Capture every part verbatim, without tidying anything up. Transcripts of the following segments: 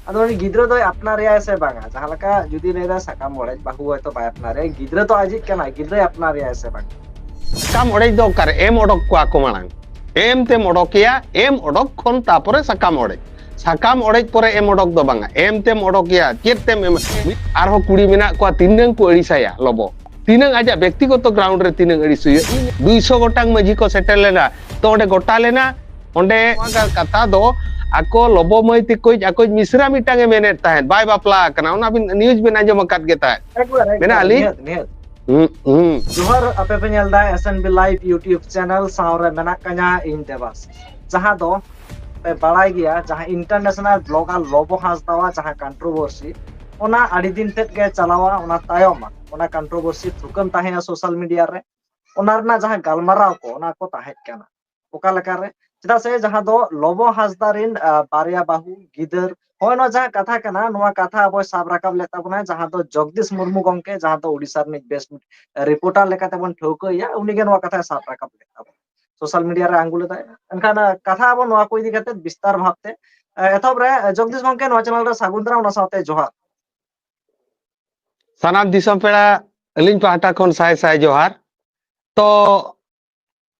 ᱟᱫᱚ ᱩᱱᱤ ᱜᱤᱫᱽᱨᱟᱹ ᱫᱚᱭ ᱟᱯᱱᱟᱨᱮᱭᱟᱭ ᱥᱮ ᱵᱟᱝᱟ? ᱡᱟᱦᱟᱸ ᱞᱮᱠᱟ ᱡᱩᱫᱤ ᱞᱟᱹᱭ ᱫᱟ ᱥᱟᱠᱟᱢ ᱚᱲᱮᱡ ᱵᱟᱹᱦᱩ ᱦᱚᱭᱛᱚ ᱵᱟᱭ ᱟᱯᱱᱟᱨᱮᱭᱟ, ᱜᱤᱫᱽᱨᱟᱹ ᱛᱚ ᱟᱡᱤᱡ ᱠᱟᱱᱟᱭ, ᱜᱤᱫᱽᱨᱟᱹᱭ ᱟᱯᱱᱟᱨᱮᱭᱟᱭ ᱥᱮ ᱵᱟᱝ? ᱥᱟᱠᱟᱢ ᱚᱲᱮᱡ ᱫᱚ ᱚᱠᱟᱨᱮ ᱮᱢ ᱚᱰᱚᱠ ᱠᱚᱣᱟ ᱠᱚ ᱢᱟᱲᱟᱝ᱾ ᱮᱢ ᱛᱮᱢ ᱚᱰᱚᱠᱮᱭᱟ, ᱮᱢ ᱚᱰᱚᱠ ᱠᱷᱚᱱ ᱛᱟᱯᱚᱨᱮ ᱥᱟᱠᱟᱢ ᱚᱲᱮᱡ᱾ ᱥᱟᱠᱟᱢ ᱚᱲᱮᱡ ᱯᱚᱨᱮ ᱮᱢ ᱚᱰᱚᱠ ᱫᱚ ᱵᱟᱝᱟ, ᱮᱢ ᱛᱮᱢ ᱚᱰᱚᱠᱮᱭᱟ, ᱪᱮᱫ ᱛᱮᱢ ᱮᱢᱟ? ᱟᱨᱦᱚᱸ ᱠᱩᱲᱤ ᱢᱮᱱᱟᱜ ᱠᱚᱣᱟ ᱛᱤᱱᱟᱹᱝ ᱠᱚ ᱟᱹᱲᱤᱥᱟᱭᱟ ᱞᱚᱵᱚ, ᱛᱤᱱᱟᱹᱝ ᱟᱡᱟᱜ ᱵᱮᱠᱛᱤᱜᱚᱛᱚ ground ᱨᱮ ᱛᱤᱱᱟᱹᱝ ᱟᱹᱲᱤᱥ ᱦᱩᱭᱩᱜᱼᱟ᱾ ᱫᱩᱭᱥᱚ ᱜᱚᱴᱟᱝ ᱢᱟᱹᱡᱷᱤ ᱠᱚ ᱥᱮᱴᱮᱨ ᱞᱮᱱᱟ, ᱛᱚ ᱚᱸᱰᱮ ᱜᱚᱴᱟ ᱞᱮᱱᱟ, ᱚᱸᱰᱮ ᱱᱚᱣᱟ ᱠᱟᱛᱷᱟ ᱫᱚ ᱟᱠᱚ ᱞᱚᱵᱚ ᱢᱟᱹᱭ ᱛᱮᱠᱚ ᱟᱠᱚ ᱢᱤᱥᱨᱟ ᱢᱤᱫᱴᱟᱝ ᱮ ᱢᱮᱱᱮᱫ ᱛᱟᱦᱮᱸᱫ, ᱵᱟᱭ ᱵᱟᱯᱞᱟ ᱟᱠᱟᱱᱟ, ᱚᱱᱟ ᱵᱤᱱ news ᱵᱤᱱ ᱟᱸᱡᱚᱢ ᱟᱠᱟᱫ ᱜᱮ ᱛᱟᱦᱮᱸᱫ᱾ ᱮᱠᱵᱟᱨ, ᱮᱠᱵᱟᱨ, ᱢᱮᱱᱟᱜ ᱞᱤᱧ᱾ ᱱᱤᱦᱟᱹᱛ, ᱱᱤᱦᱟᱹᱛ᱾ ᱦᱩᱸ, ᱦᱩᱸ᱾ ᱡᱚᱦᱟᱨ, ᱟᱯᱮ ᱯᱮ ᱧᱮᱞ ᱫᱟ S N B Live YouTube channel, ᱥᱟᱶ ᱨᱮ ᱢᱮᱱᱟᱜ ᱠᱟᱹᱧᱟ ᱤᱧ ᱫᱮᱵᱟᱥ᱾ ᱡᱟᱦᱟᱸ ᱫᱚ ᱯᱮ ᱵᱟᱲᱟᱭ ᱜᱮᱭᱟ, ᱡᱟᱦᱟᱸ international blogger ᱞᱚᱵᱚ ᱦᱟᱸᱥᱫᱟᱣᱟᱜ ᱡᱟᱦᱟᱸ controversy, ᱚᱱᱟ ᱟᱹᱰᱤ ᱫᱤᱱ ᱛᱮᱫ ᱜᱮ ᱪᱟᱞᱟᱣᱟ, ᱚᱱᱟ ᱛᱟᱭᱚᱢ ᱚᱱᱟ controversy ᱛᱷᱩᱠᱟᱹᱢ ᱛᱟᱦᱮᱸᱭᱟ social media ᱨᱮ, ᱚᱱᱟ ᱨᱮᱱᱟᱜ ᱡᱟᱦᱟᱸ ᱜᱟᱞᱢᱟᱨᱟᱣ ᱠᱚ, ᱚᱱᱟ ᱠᱚ ᱛᱟᱦᱮᱸ ᱠᱟᱱᱟ᱾ ᱚᱠᱟ ᱞᱮᱠᱟᱨᱮ? ᱪᱮᱫᱟᱜ ᱥᱮ ᱡᱟᱦᱟᱸ ᱫᱚ ᱞᱚᱵᱚ ᱦᱟᱸᱥᱫᱟ ᱨᱤᱱ, ᱟ, ᱵᱟᱨᱭᱟ ᱵᱟᱹᱦᱩ ᱜᱤᱫᱟᱹᱨ, ᱦᱚᱸᱜᱼᱚᱭ ᱱᱚᱣᱟ ᱡᱟᱦᱟᱸ ᱠᱟᱛᱷᱟ ᱠᱟᱱᱟ, ᱱᱚᱣᱟ ᱠᱟᱛᱷᱟ ᱟᱵᱚᱭ ᱥᱟᱵ ᱨᱟᱠᱟᱵ ᱞᱮᱫ ᱛᱟᱵᱚᱱᱟ, ᱡᱟᱦᱟᱸ ᱫᱚ ᱡᱚᱜᱽᱫᱤᱥ ᱢᱩᱨᱢᱩ ᱜᱚᱢᱠᱮ, ᱡᱟᱦᱟᱸ ᱫᱚ ᱳᱰᱤᱥᱟ ᱨᱤᱱᱤᱡ best reporter ᱞᱮᱠᱟᱛᱮ ᱵᱚᱱ ᱴᱷᱟᱹᱣᱠᱟᱹᱭᱟ, ᱩᱱᱤ ᱜᱮ ᱱᱚᱣᱟ ᱠᱟᱛᱷᱟᱭ ᱥᱟᱵ ᱨᱟᱠᱟᱵ ᱞᱮᱫ ᱛᱟᱵᱚᱱᱟ, social media ᱨᱮ ᱟᱝᱜᱩ ᱞᱮᱫᱟᱭ᱾ ᱮᱱᱠᱷᱟᱱ, ᱟ, ᱠᱟᱛᱷᱟ ᱟᱵᱚ ᱱᱚᱣᱟ ᱠᱚ ᱤᱫᱤ ᱠᱟᱛᱮ ᱵᱤᱥᱛᱟᱨ ᱵᱷᱟᱵᱛᱮ, ᱟ, ᱮᱛᱚᱦᱚᱵ ᱨᱮ, ᱟ, ᱡᱚᱜᱽᱫᱤᱥ ᱜᱚᱢᱠᱮ, ᱱᱚᱣᱟ channel ᱨᱮ ᱥᱟᱹᱜᱩᱱ ᱫᱟᱨᱟᱢ, ᱚᱱᱟ ᱥᱟᱶᱛᱮ ᱡᱚᱦᱟᱨ᱾ ᱥᱟᱱᱟᱢ ᱫᱤᱥᱚᱢ ᱯᱮᱲᱟ ᱟᱹᱞᱤᱧ ᱯᱟᱦᱴᱟ ᱠᱷᱚᱱ ᱥᱟᱭ ᱥᱟᱭ ᱡᱚᱦᱟᱨ᱾ ᱛᱚ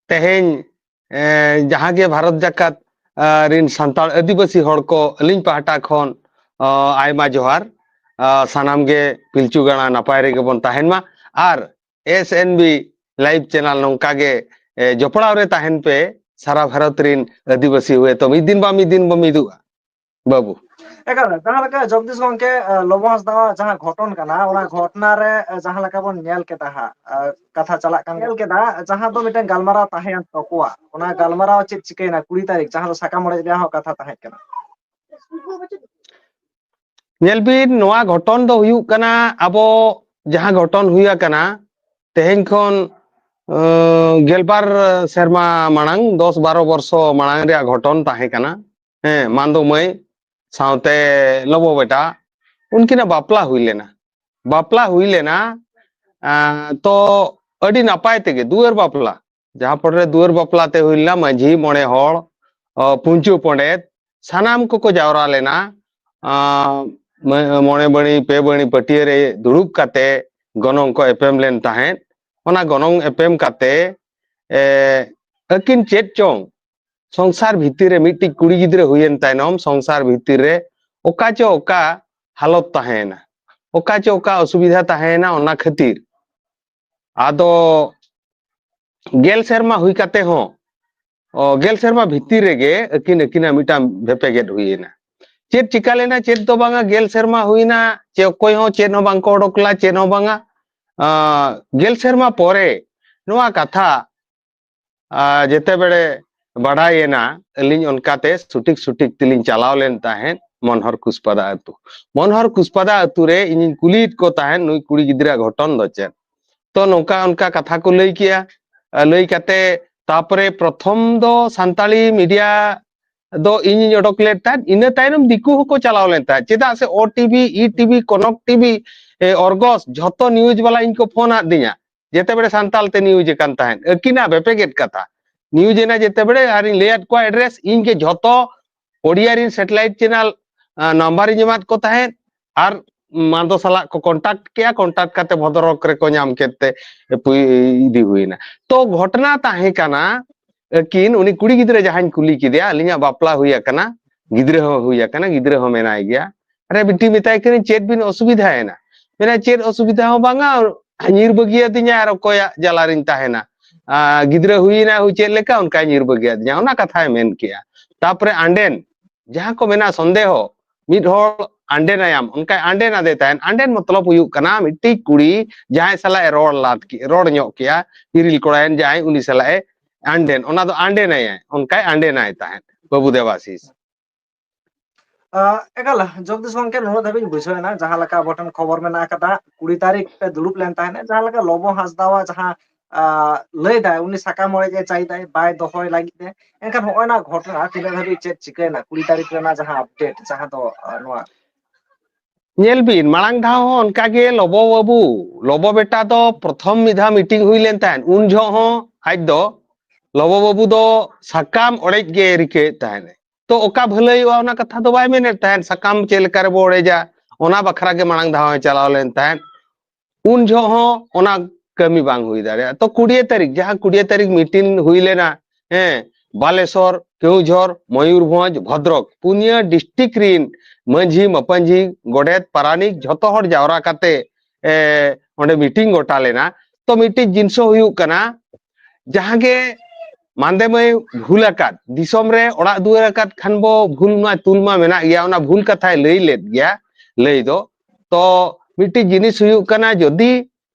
ᱛᱮᱦᱮᱧ, ᱮ, ᱡᱟᱦᱟᱸ ᱜᱮ ᱵᱷᱟᱨᱚᱛ ᱡᱟᱠᱟᱛ, ᱟ, ᱨᱤᱱ ᱥᱟᱱᱛᱟᱲ ᱟᱹᱫᱤᱵᱟᱹᱥᱤ ᱦᱚᱲ ᱠᱚ ᱟᱹᱞᱤᱧ ᱯᱟᱦᱴᱟ ᱠᱷᱚᱱ, ᱟ, ᱟᱭᱢᱟ ᱡᱚᱦᱟᱨ᱾ ᱟ, ᱥᱟᱱᱟᱢ ᱜᱮ ᱯᱤᱞᱪᱩ ᱜᱟᱲᱟ ᱱᱟᱯᱟᱭ ᱨᱮᱜᱮ ᱵᱚᱱ ᱛᱟᱦᱮᱱ ᱢᱟ᱾ ᱟᱨ S N B Live channel ᱱᱚᱝᱠᱟ ᱜᱮ, ᱮ, ᱡᱚᱯᱲᱟᱣ ᱨᱮ ᱛᱟᱦᱮᱱ ᱯᱮ᱾ ᱥᱟᱨᱟ ᱵᱷᱟᱨᱚᱛ ᱨᱤᱱ ᱟᱹᱫᱤᱵᱟᱹᱥᱤ ᱦᱩᱭ ᱛᱚ ᱢᱤᱫ ᱫᱤᱱ ᱵᱟ ᱢᱤᱫ ᱫᱤᱱ ᱵᱚ ᱢᱤᱫᱚᱜᱼᱟ ᱵᱟᱹᱵᱩ᱾ ᱮᱠᱟᱞ, ᱡᱟᱦᱟᱸ ᱞᱮᱠᱟ ᱡᱚᱜᱽᱫᱤᱥ ᱜᱚᱢᱠᱮ, ᱟ, ᱞᱚᱵᱚ ᱦᱟᱸᱥᱫᱟᱣᱟᱜ ᱡᱟᱦᱟᱸ ᱜᱷᱚᱴᱚᱱ ᱠᱟᱱᱟ, ᱚᱱᱟ ᱜᱷᱚᱴᱱᱟ ᱨᱮ, ᱟ, ᱡᱟᱦᱟᱸ ᱞᱮᱠᱟ ᱵᱚᱱ ᱧᱮᱞ ᱠᱮᱫᱟ ᱦᱟᱸᱜ, ᱟ, ᱠᱟᱛᱷᱟ ᱪᱟᱞᱟᱜ ᱠᱟᱱ ᱧᱮᱞ ᱠᱮᱫᱟ, ᱡᱟᱦᱟᱸ ᱫᱚ ᱢᱤᱫᱴᱮᱱ ᱜᱟᱞᱢᱟᱨᱟᱣ ᱛᱟᱦᱮᱸᱭᱮᱱ ᱛᱟᱠᱚᱣᱟ, ᱚᱱᱟ ᱜᱟᱞᱢᱟᱨᱟᱣ ᱪᱮᱫ ᱪᱤᱠᱟᱹᱭᱮᱱᱟ? ᱠᱩᱲᱤ ᱛᱟᱹᱨᱤᱠᱷ ᱡᱟᱦᱟᱸ ᱫᱚ ᱥᱟᱠᱟᱢ ᱚᱲᱮᱡ ᱨᱮᱭᱟᱜ ᱦᱚᱸ ᱠᱟᱛᱷᱟ ᱛᱟᱦᱮᱸ ᱠᱟᱱᱟ᱾ ᱧᱮᱞ ᱵᱤᱱ, ᱱᱚᱣᱟ ᱜᱷᱚᱴᱚᱱ ᱫᱚ ᱦᱩᱭᱩᱜ ᱠᱟᱱᱟ, ᱟᱵᱚ ᱡᱟᱦᱟᱸ ᱜᱷᱚᱴᱚᱱ ᱦᱩᱭ ᱟᱠᱟᱱᱟ ᱛᱮᱦᱮᱧ ᱠᱷᱚᱱ, ᱟᱸ, ᱜᱮᱞᱵᱟᱨ ᱥᱮᱨᱢᱟ ᱢᱟᱲᱟᱝ, ᱫᱚᱥ ᱵᱟᱨᱚ ᱵᱚᱨᱥᱚ ᱢᱟᱲᱟᱝ ᱨᱮᱭᱟᱜ ᱜᱷᱚᱴᱚᱱ ᱛᱟᱦᱮᱸ ᱠᱟᱱᱟ᱾ ᱦᱮᱸ, ᱢᱟᱱᱫᱚ ᱢᱟᱹᱭ ᱥᱟᱶᱛᱮ ᱞᱚᱵᱚ ᱵᱮᱴᱟ, ᱩᱱᱠᱤᱱᱟᱜ ᱵᱟᱯᱞᱟ ᱦᱩᱭ ᱞᱮᱱᱟ᱾ ᱵᱟᱯᱞᱟ ᱦᱩᱭ ᱞᱮᱱᱟ, ᱟᱸ, ᱛᱚ ᱟᱹᱰᱤ ᱱᱟᱯᱟᱭ ᱛᱮᱜᱮ ᱫᱩᱣᱟᱹᱨ ᱵᱟᱯᱞᱟ, ᱡᱟᱦᱟᱸ ᱯᱚᱨᱮ ᱫᱩᱣᱟᱹᱨ ᱵᱟᱯᱞᱟ ᱛᱮ ᱦᱩᱭ ᱞᱮᱱᱟ, ᱢᱟᱹᱡᱷᱤ, ᱢᱚᱬᱮ ᱦᱚᱲ, ᱚ, ᱯᱩᱧᱪᱩ ᱯᱚᱸᱰᱮᱛ, ᱥᱟᱱᱟᱢ ᱠᱚᱠᱚ ᱡᱟᱣᱨᱟ ᱞᱮᱱᱟ᱾ ᱟᱸ, ᱢᱚ-, ᱢᱚᱬᱮ ᱵᱟᱹᱬᱤ, ᱯᱮ ᱵᱟᱹᱬᱤ ᱯᱟᱹᱴᱭᱟᱹ ᱨᱮ ᱫᱩᱲᱩᱵ ᱠᱟᱛᱮ ᱜᱚᱱᱚᱝ ᱠᱚ ᱮᱯᱮᱢ ᱞᱮᱱ ᱛᱟᱦᱮᱸᱫ᱾ ᱚᱱᱟ ᱜᱚᱱᱚᱝ ᱮᱯᱮᱢ ᱠᱟᱛᱮ, ᱮ, ᱟᱹᱠᱤᱱ ᱪᱮᱫ ᱪᱚᱝ ᱥᱚᱝᱥᱟᱨ ᱵᱷᱤᱛᱤᱨ ᱨᱮ ᱢᱤᱫᱴᱤᱡ ᱠᱩᱲᱤ ᱜᱤᱫᱽᱨᱟᱹ ᱦᱩᱭᱮᱱ ᱛᱟᱭᱱᱚᱢ ᱥᱚᱝᱥᱟᱨ ᱵᱷᱤᱛᱤᱨ ᱨᱮ ᱚᱠᱟ ᱪᱚ ᱚᱠᱟ ᱦᱟᱞᱚᱛ ᱛᱟᱦᱮᱸᱭᱮᱱᱟ, ᱚᱠᱟ ᱪᱚ ᱚᱠᱟ ᱚᱥᱩᱵᱤᱫᱷᱟ ᱛᱟᱦᱮᱸᱭᱮᱱᱟ, ᱚᱱᱟ ᱠᱷᱟᱹᱛᱤᱨ ᱟᱫᱚ ᱜᱮᱞ ᱥᱮᱨᱢᱟ ᱦᱩᱭ ᱠᱟᱛᱮ ᱦᱚᱸ, ᱚ, ᱜᱮᱞ ᱥᱮᱨᱢᱟ ᱵᱷᱤᱛᱤᱨ ᱨᱮᱜᱮ ᱟᱹᱠᱤᱱ ᱟᱹᱠᱤᱱᱟᱜ ᱢᱤᱫᱴᱟᱝ ᱵᱷᱮᱯᱮᱜᱮᱫ ᱦᱩᱭᱮᱱᱟ᱾ ᱪᱮᱫ ᱪᱤᱠᱟ ᱞᱮᱱᱟ? ᱪᱮᱫ ᱫᱚ ᱵᱟᱝᱟ, ᱜᱮᱞ ᱥᱮᱨᱢᱟ ᱦᱩᱭᱱᱟ, ᱪᱮ ᱚᱠᱚᱭ ᱦᱚᱸ ᱪᱮᱫ ᱦᱚᱸ ᱵᱟᱝᱠᱚ ᱚᱰᱚᱠ ᱞᱮᱫᱟ, ᱪᱮᱫ ᱦᱚᱸ ᱵᱟᱝᱟ᱾ ᱟᱸ, ᱜᱮᱞ ᱥᱮᱨᱢᱟ ᱯᱚᱨᱮ ᱱᱚᱣᱟ ᱠᱟᱛᱷᱟ, ᱟᱸ, ᱡᱮᱛᱮ ᱵᱮᱲᱮ ᱵᱟᱰᱟᱭᱮᱱᱟ, ᱟᱹᱞᱤᱧ ᱚᱱᱠᱟᱛᱮ ᱥᱩᱴᱤᱠ ᱥᱩᱴᱤᱠ ᱛᱮᱞᱤᱧ ᱪᱟᱞᱟᱣ ᱞᱮᱱ ᱛᱟᱦᱮᱸᱫ ᱢᱚᱱᱦᱚᱨ ᱠᱩᱥᱯᱟᱫᱟ ᱟᱹᱛᱩ᱾ ᱢᱚᱱᱦᱚᱨ ᱠᱩᱥᱯᱟᱫᱟ ᱟᱹᱛᱩ ᱨᱮ ᱤᱧᱤᱧ ᱠᱩᱞᱤᱭᱮᱫ ᱠᱚ ᱛᱟᱦᱮᱸᱫ, ᱱᱩᱭ ᱠᱩᱲᱤ ᱜᱤᱫᱽᱨᱟᱹ ᱜᱷᱚᱴᱚᱱ ᱫᱚ ᱪᱮᱫ? ᱛᱚ ᱱᱚᱝᱠᱟ ᱚᱱᱠᱟ ᱠᱟᱛᱷᱟ ᱠᱚ ᱞᱟᱹᱭ ᱠᱮᱜᱼᱟ᱾ ᱟᱨ ᱞᱟᱹᱭ ᱠᱟᱛᱮ ᱛᱟᱯᱚᱨᱮ ᱯᱨᱚᱛᱷᱚᱢ ᱫᱚ ᱥᱟᱱᱛᱟᱲᱤ ᱢᱤᱰᱤᱭᱟ ᱫᱚ ᱤᱧᱤᱧ ᱚᱰᱚᱠ ᱞᱮᱫ ᱛᱟᱦᱮᱸᱫ, ᱤᱱᱟᱹ ᱛᱟᱭᱱᱚᱢ ᱫᱤᱠᱩ ᱦᱚᱸᱠᱚ ᱪᱟᱞᱟᱣ ᱞᱮᱱ ᱛᱟᱦᱮᱸᱫ᱾ ᱪᱮᱫᱟᱜ ᱥᱮ ᱳ ᱴᱤᱵᱷᱤ, ᱤ ᱴᱤᱵᱷᱤ, ᱠᱚᱱᱚᱠ ᱴᱤᱵᱷᱤ, ᱮ, ᱚᱨᱜᱚᱥ, ᱡᱷᱚᱛᱚ ᱱᱤᱭᱩᱡᱽ ᱵᱟᱞᱟ ᱤᱧ ᱠᱚ ᱯᱷᱳᱱ ᱟᱫᱤᱧᱟ᱾ ᱡᱮᱛᱮ ᱵᱮᱲᱮ ᱥᱟᱱᱛᱟᱲ ᱛᱮ ᱱᱤᱭᱩᱡᱽ ᱟᱠᱟᱱ ᱛᱟᱦᱮᱸᱫ, ᱟᱹᱠᱤᱱᱟᱜ ᱵᱮᱯᱮᱜᱮᱫ ᱠᱟᱛᱷᱟ ᱱᱤᱭᱩᱡᱽ ᱮᱱᱟ ᱡᱮᱛᱮ ᱵᱮᱲᱮ, ᱟᱨᱤᱧ ᱞᱟᱹᱭᱟᱫ ᱠᱚᱣᱟ ᱮᱰᱨᱮᱥ, ᱤᱧ ᱜᱮ ᱡᱷᱚᱛᱚ ᱳᱰᱤᱭᱟ ᱨᱤᱱ ᱥᱮᱴᱮᱞᱟᱭᱤᱴ ᱪᱮᱱᱮᱞ, ᱟ, ᱱᱟᱢᱵᱟᱨ ᱤᱧ ᱮᱢᱟᱫ ᱠᱚ ᱛᱟᱦᱮᱸᱫ, ᱟᱨ ᱢᱟᱱᱫᱚ ᱥᱟᱞᱟᱜ ᱠᱚ ᱠᱚᱱᱴᱟᱠᱴ ᱠᱮᱜᱼᱟ, ᱠᱚᱱᱴᱟᱠᱴ ᱠᱟᱛᱮ ᱵᱷᱚᱫᱨᱚᱠ ᱨᱮᱠᱚ ᱧᱟᱢ ᱠᱮᱫ ᱛᱮ ᱯᱩᱭ-, ᱤᱫᱤ ᱦᱩᱭᱱᱟ᱾ ᱛᱚ ᱜᱷᱚᱴᱱᱟ ᱛᱟᱦᱮᱸ ᱠᱟᱱᱟ, ᱟᱹᱠᱤᱱ ᱩᱱᱤ ᱠᱩᱲᱤ ᱜᱤᱫᱽᱨᱟᱹ ᱡᱟᱦᱟᱸᱧ ᱠᱩᱞᱤ ᱠᱮᱫᱮᱭᱟ, ᱟᱹᱞᱤᱧᱟᱜ ᱵᱟᱯᱞᱟ ᱦᱩᱭ ᱟᱠᱟᱱᱟ, ᱜᱤᱫᱽᱨᱟᱹ ᱦᱚᱸ ᱦᱩᱭ ᱟᱠᱟᱱᱟ, ᱜᱤᱫᱽᱨᱟᱹ ᱦᱚᱸ ᱢᱮᱱᱟᱭ ᱜᱮᱭᱟ᱾ ᱟᱨᱮ ᱵᱤᱴᱤ ᱢᱮᱛᱟᱭ ᱠᱟᱹᱱᱟᱹᱧ, "ᱪᱮᱫ ᱵᱤᱱ ᱚᱥᱩᱵᱤᱫᱷᱟᱭᱮᱱᱟ?" ᱢᱮᱱᱟ, "ᱪᱮᱫ ᱚᱥᱩᱵᱤᱫᱷᱟ ᱦᱚᱸ ᱵᱟᱝᱟ, ᱧᱤᱨ ᱵᱟᱹᱜᱤᱭᱟᱫᱤᱧᱟ, ᱟᱨ ᱚᱠᱚᱭᱟᱜ ᱡᱟᱞᱟ ᱨᱤᱧ ᱛᱟᱦᱮᱱᱟ? ᱟᱨ ᱜᱤᱫᱽᱨᱟᱹ ᱦᱩᱭᱮᱱᱟ, ᱦᱩᱭ ᱪᱮᱫ ᱞᱮᱠᱟ, ᱚᱱᱠᱟᱭ ᱧᱤᱨ ᱵᱟᱹᱜᱤᱭᱟᱫᱤᱧᱟ", ᱚᱱᱟ ᱠᱟᱛᱷᱟᱭ ᱢᱮᱱ ᱠᱮᱜᱼᱟ᱾ ᱛᱟᱯᱚᱨᱮ ᱟᱸᱰᱮᱱ, ᱡᱟᱦᱟᱸ ᱠᱚ ᱢᱮᱱᱟ ᱥᱚᱱᱫᱮᱦᱚ, ᱢᱤᱫ ᱦᱚᱲ ᱟᱸᱰᱮᱱᱟᱭᱟᱢ, ᱚᱱᱠᱟᱭ ᱟᱸᱰᱮᱱ ᱟᱫᱮ ᱛᱟᱦᱮᱸᱫ᱾ ᱟᱸᱰᱮᱱ ᱢᱚᱛᱞᱚᱵ ᱦᱩᱭᱩᱜ ᱠᱟᱱᱟ ᱢᱤᱫᱴᱤᱡ ᱠᱩᱲᱤ ᱡᱟᱦᱟᱸᱭ ᱥᱟᱞᱟᱜ ᱮ ᱨᱚᱲ ᱞᱟᱫ ᱠᱮ-, ᱨᱚᱲ ᱧᱚᱜ ᱠᱮᱜᱼᱟ, ᱦᱤᱨᱤᱞ ᱠᱚᱲᱟᱭᱮᱱ ᱡᱟᱦᱟᱸᱭ, ᱩᱱᱤ ᱥᱟᱞᱟᱜ ᱮ ᱟᱸᱰᱮᱱ, ᱚᱱᱟ ᱫᱚ ᱟᱸᱰᱮᱱᱟᱭᱟᱭ, ᱚᱱᱠᱟᱭ ᱟᱸᱰᱮᱱᱟᱭ ᱛᱟᱦᱮᱸᱫ ᱵᱟᱹᱵᱩ ᱫᱮᱵᱟᱥᱤᱥ᱾ ᱟᱸ, ᱮᱠᱟᱞ, ᱡᱚᱜᱽᱫᱤᱥ ᱜᱚᱢᱠᱮ, ᱱᱩᱱᱟᱹᱜ ᱫᱷᱟᱹᱵᱤᱡ ᱤᱧ ᱵᱩᱡᱷᱟᱹᱣ ᱮᱱᱟ, ᱡᱟᱦᱟᱸ ᱞᱮᱠᱟ ᱟᱵᱚ ᱴᱷᱮᱱ ᱠᱷᱚᱵᱚᱨ ᱢᱮᱱᱟᱜ ᱟᱠᱟᱫᱟ, ᱠᱩᱲᱤ ᱛᱟᱹᱨᱤᱠᱷ ᱯᱮ ᱫᱩᱲᱩᱵ ᱞᱮᱱ ᱛᱟᱦᱮᱸᱫ, ᱡᱟᱦᱟᱸ ᱞᱮᱠᱟ ᱞᱚᱵᱚ ᱦᱟᱸᱥᱫᱟᱣᱟᱜ ᱡᱟᱦᱟᱸ, ᱟᱸ, ᱞᱟᱹᱭ ᱫᱟᱭ, ᱩᱱᱤ ᱥᱟᱠᱟᱢ ᱚᱲᱮᱡ ᱮ ᱪᱟᱭ ᱫᱟᱭ, ᱵᱟᱭ ᱫᱚᱦᱚᱭ ᱞᱟᱹᱜᱤᱫ ᱛᱮ, ᱮᱱᱠᱷᱟᱱ ᱦᱚᱸᱜᱼᱚᱭ ᱱᱚᱣᱟ ᱜᱷᱚᱴᱚᱱᱟ ᱛᱤᱱᱟᱹᱜ ᱫᱷᱟᱹᱵᱤᱡ ᱪᱮᱫ ᱪᱤᱠᱟᱹᱭᱮᱱᱟ, ᱠᱩᱲᱤ ᱛᱟᱹᱨᱤᱠᱷ ᱨᱮᱱᱟᱜ ᱡᱟᱦᱟᱸ ᱟᱯᱰᱮᱴ, ᱡᱟᱦᱟᱸ ᱫᱚ, ᱟᱸ, ᱱᱚᱣᱟ? ᱧᱮᱞ ᱵᱤᱱ, ᱢᱟᱲᱟᱝ ᱫᱷᱟᱣ ᱦᱚᱸ ᱚᱱᱠᱟ ᱜᱮ ᱞᱚᱵᱚ ᱵᱟᱹᱵᱩ, ᱞᱚᱵᱚ ᱵᱮᱴᱟ ᱫᱚ ᱯᱨᱚᱛᱷᱚᱢ ᱢᱤᱫ ᱫᱷᱟᱣ ᱢᱤᱴᱤᱝ ᱦᱩᱭ ᱞᱮᱱ ᱛᱟᱦᱮᱸᱫ, ᱩᱱ ᱡᱚᱦᱚᱜ ᱦᱚᱸ ᱟᱡ ᱫᱚ ᱞᱚᱵᱚ ᱵᱟᱹᱵᱩ ᱫᱚ ᱥᱟᱠᱟᱢ ᱚᱲᱮᱡ ᱜᱮ ᱨᱤᱠᱟᱹᱭᱮᱫ ᱛᱟᱦᱮᱸᱫ᱾ ᱛᱚ ᱚᱠᱟ ᱵᱷᱟᱹᱞᱟᱹᱭᱚᱜᱼᱟ ᱚᱱᱟ ᱠᱟᱛᱷᱟ ᱫᱚ ᱵᱟᱭ ᱢᱮᱱᱮᱫ ᱛᱟᱦᱮᱸᱫ, ᱥᱟᱠᱟᱢ ᱪᱮᱫ ᱞᱮᱠᱟ ᱨᱮᱵᱚ ᱚᱲᱮᱡᱟ ᱚᱱᱟ ᱵᱟᱠᱷᱨᱟ ᱜᱮ ᱢᱟᱲᱟᱝ ᱫᱷᱟᱣ ᱮ ᱪᱟᱞᱟᱣ ᱞᱮᱱ ᱛᱟᱦᱮᱸᱫ᱾ ᱩᱱ ᱡᱚᱦᱚᱜ ᱦᱚᱸ ᱚᱱᱟ ᱠᱟᱹᱢᱤ ᱵᱟᱝ ᱦᱩᱭ ᱫᱟᱲᱮᱭᱟᱜᱼᱟ᱾ ᱛᱚ ᱠᱩᱲᱤᱭᱟᱹ ᱛᱟᱹᱨᱤᱠᱷ, ᱡᱟᱦᱟᱸ ᱠᱩᱲᱤᱭᱟᱹ ᱛᱟᱹᱨᱤᱠᱷ ᱢᱤᱴᱤᱝ ᱦᱩᱭ ᱞᱮᱱᱟ, ᱦᱮᱸ, ᱵᱟᱞᱮᱥᱚᱨ, ᱠᱮᱣᱡᱷᱚᱨ, ᱢᱚᱭᱩᱨᱵᱷᱚᱸᱡᱽ, ᱵᱷᱚᱫᱨᱚᱠ, ᱯᱩᱱᱭᱟᱹ ᱰᱤᱥᱴᱨᱤᱠᱴ ᱨᱤᱱ ᱢᱟᱹᱡᱷᱤ, ᱢᱟᱯᱟᱧᱡᱷᱤ, ᱜᱚᱰᱮᱛ, ᱯᱟᱨᱟᱱᱤᱠ ᱡᱷᱚᱛᱚ ᱦᱚᱲ ᱡᱟᱣᱨᱟ ᱠᱟᱛᱮ, ᱮ, ᱚᱸᱰᱮ ᱢᱤᱴᱤᱝ ᱜᱚᱴᱟ ᱞᱮᱱᱟ᱾ ᱛᱚ ᱢᱤᱫᱴᱤᱡ ᱡᱤᱱᱤᱥ ᱦᱩᱭᱩᱜ ᱠᱟᱱᱟ, ᱡᱟᱦᱟᱸ ᱜᱮ ᱢᱟᱱᱫᱮ ᱢᱟᱹᱭ ᱵᱷᱩᱞ ᱟᱠᱟᱫ, ᱫᱤᱥᱚᱢ ᱨᱮ ᱚᱲᱟᱜ ᱫᱩᱣᱟᱹᱨ ᱟᱠᱟᱫ ᱠᱷᱟᱱ ᱵᱚ ᱵᱷᱩᱞ ᱢᱟ ᱛᱩᱞ ᱢᱟ ᱢᱮᱱᱟᱜ ᱜᱮᱭᱟ, ᱚᱱᱟ ᱵᱷᱩᱞ ᱠᱟᱛᱷᱟᱭ ᱞᱟᱹᱭ ᱞᱮᱫ ᱜᱮᱭᱟ ᱞᱟᱹᱭ ᱫᱚ᱾ ᱛᱚ ᱢᱤᱫᱴᱤᱡ ᱡᱤᱱᱤᱥ ᱦᱩᱭᱩᱜ ᱠᱟᱱᱟ, ᱡᱩᱫᱤ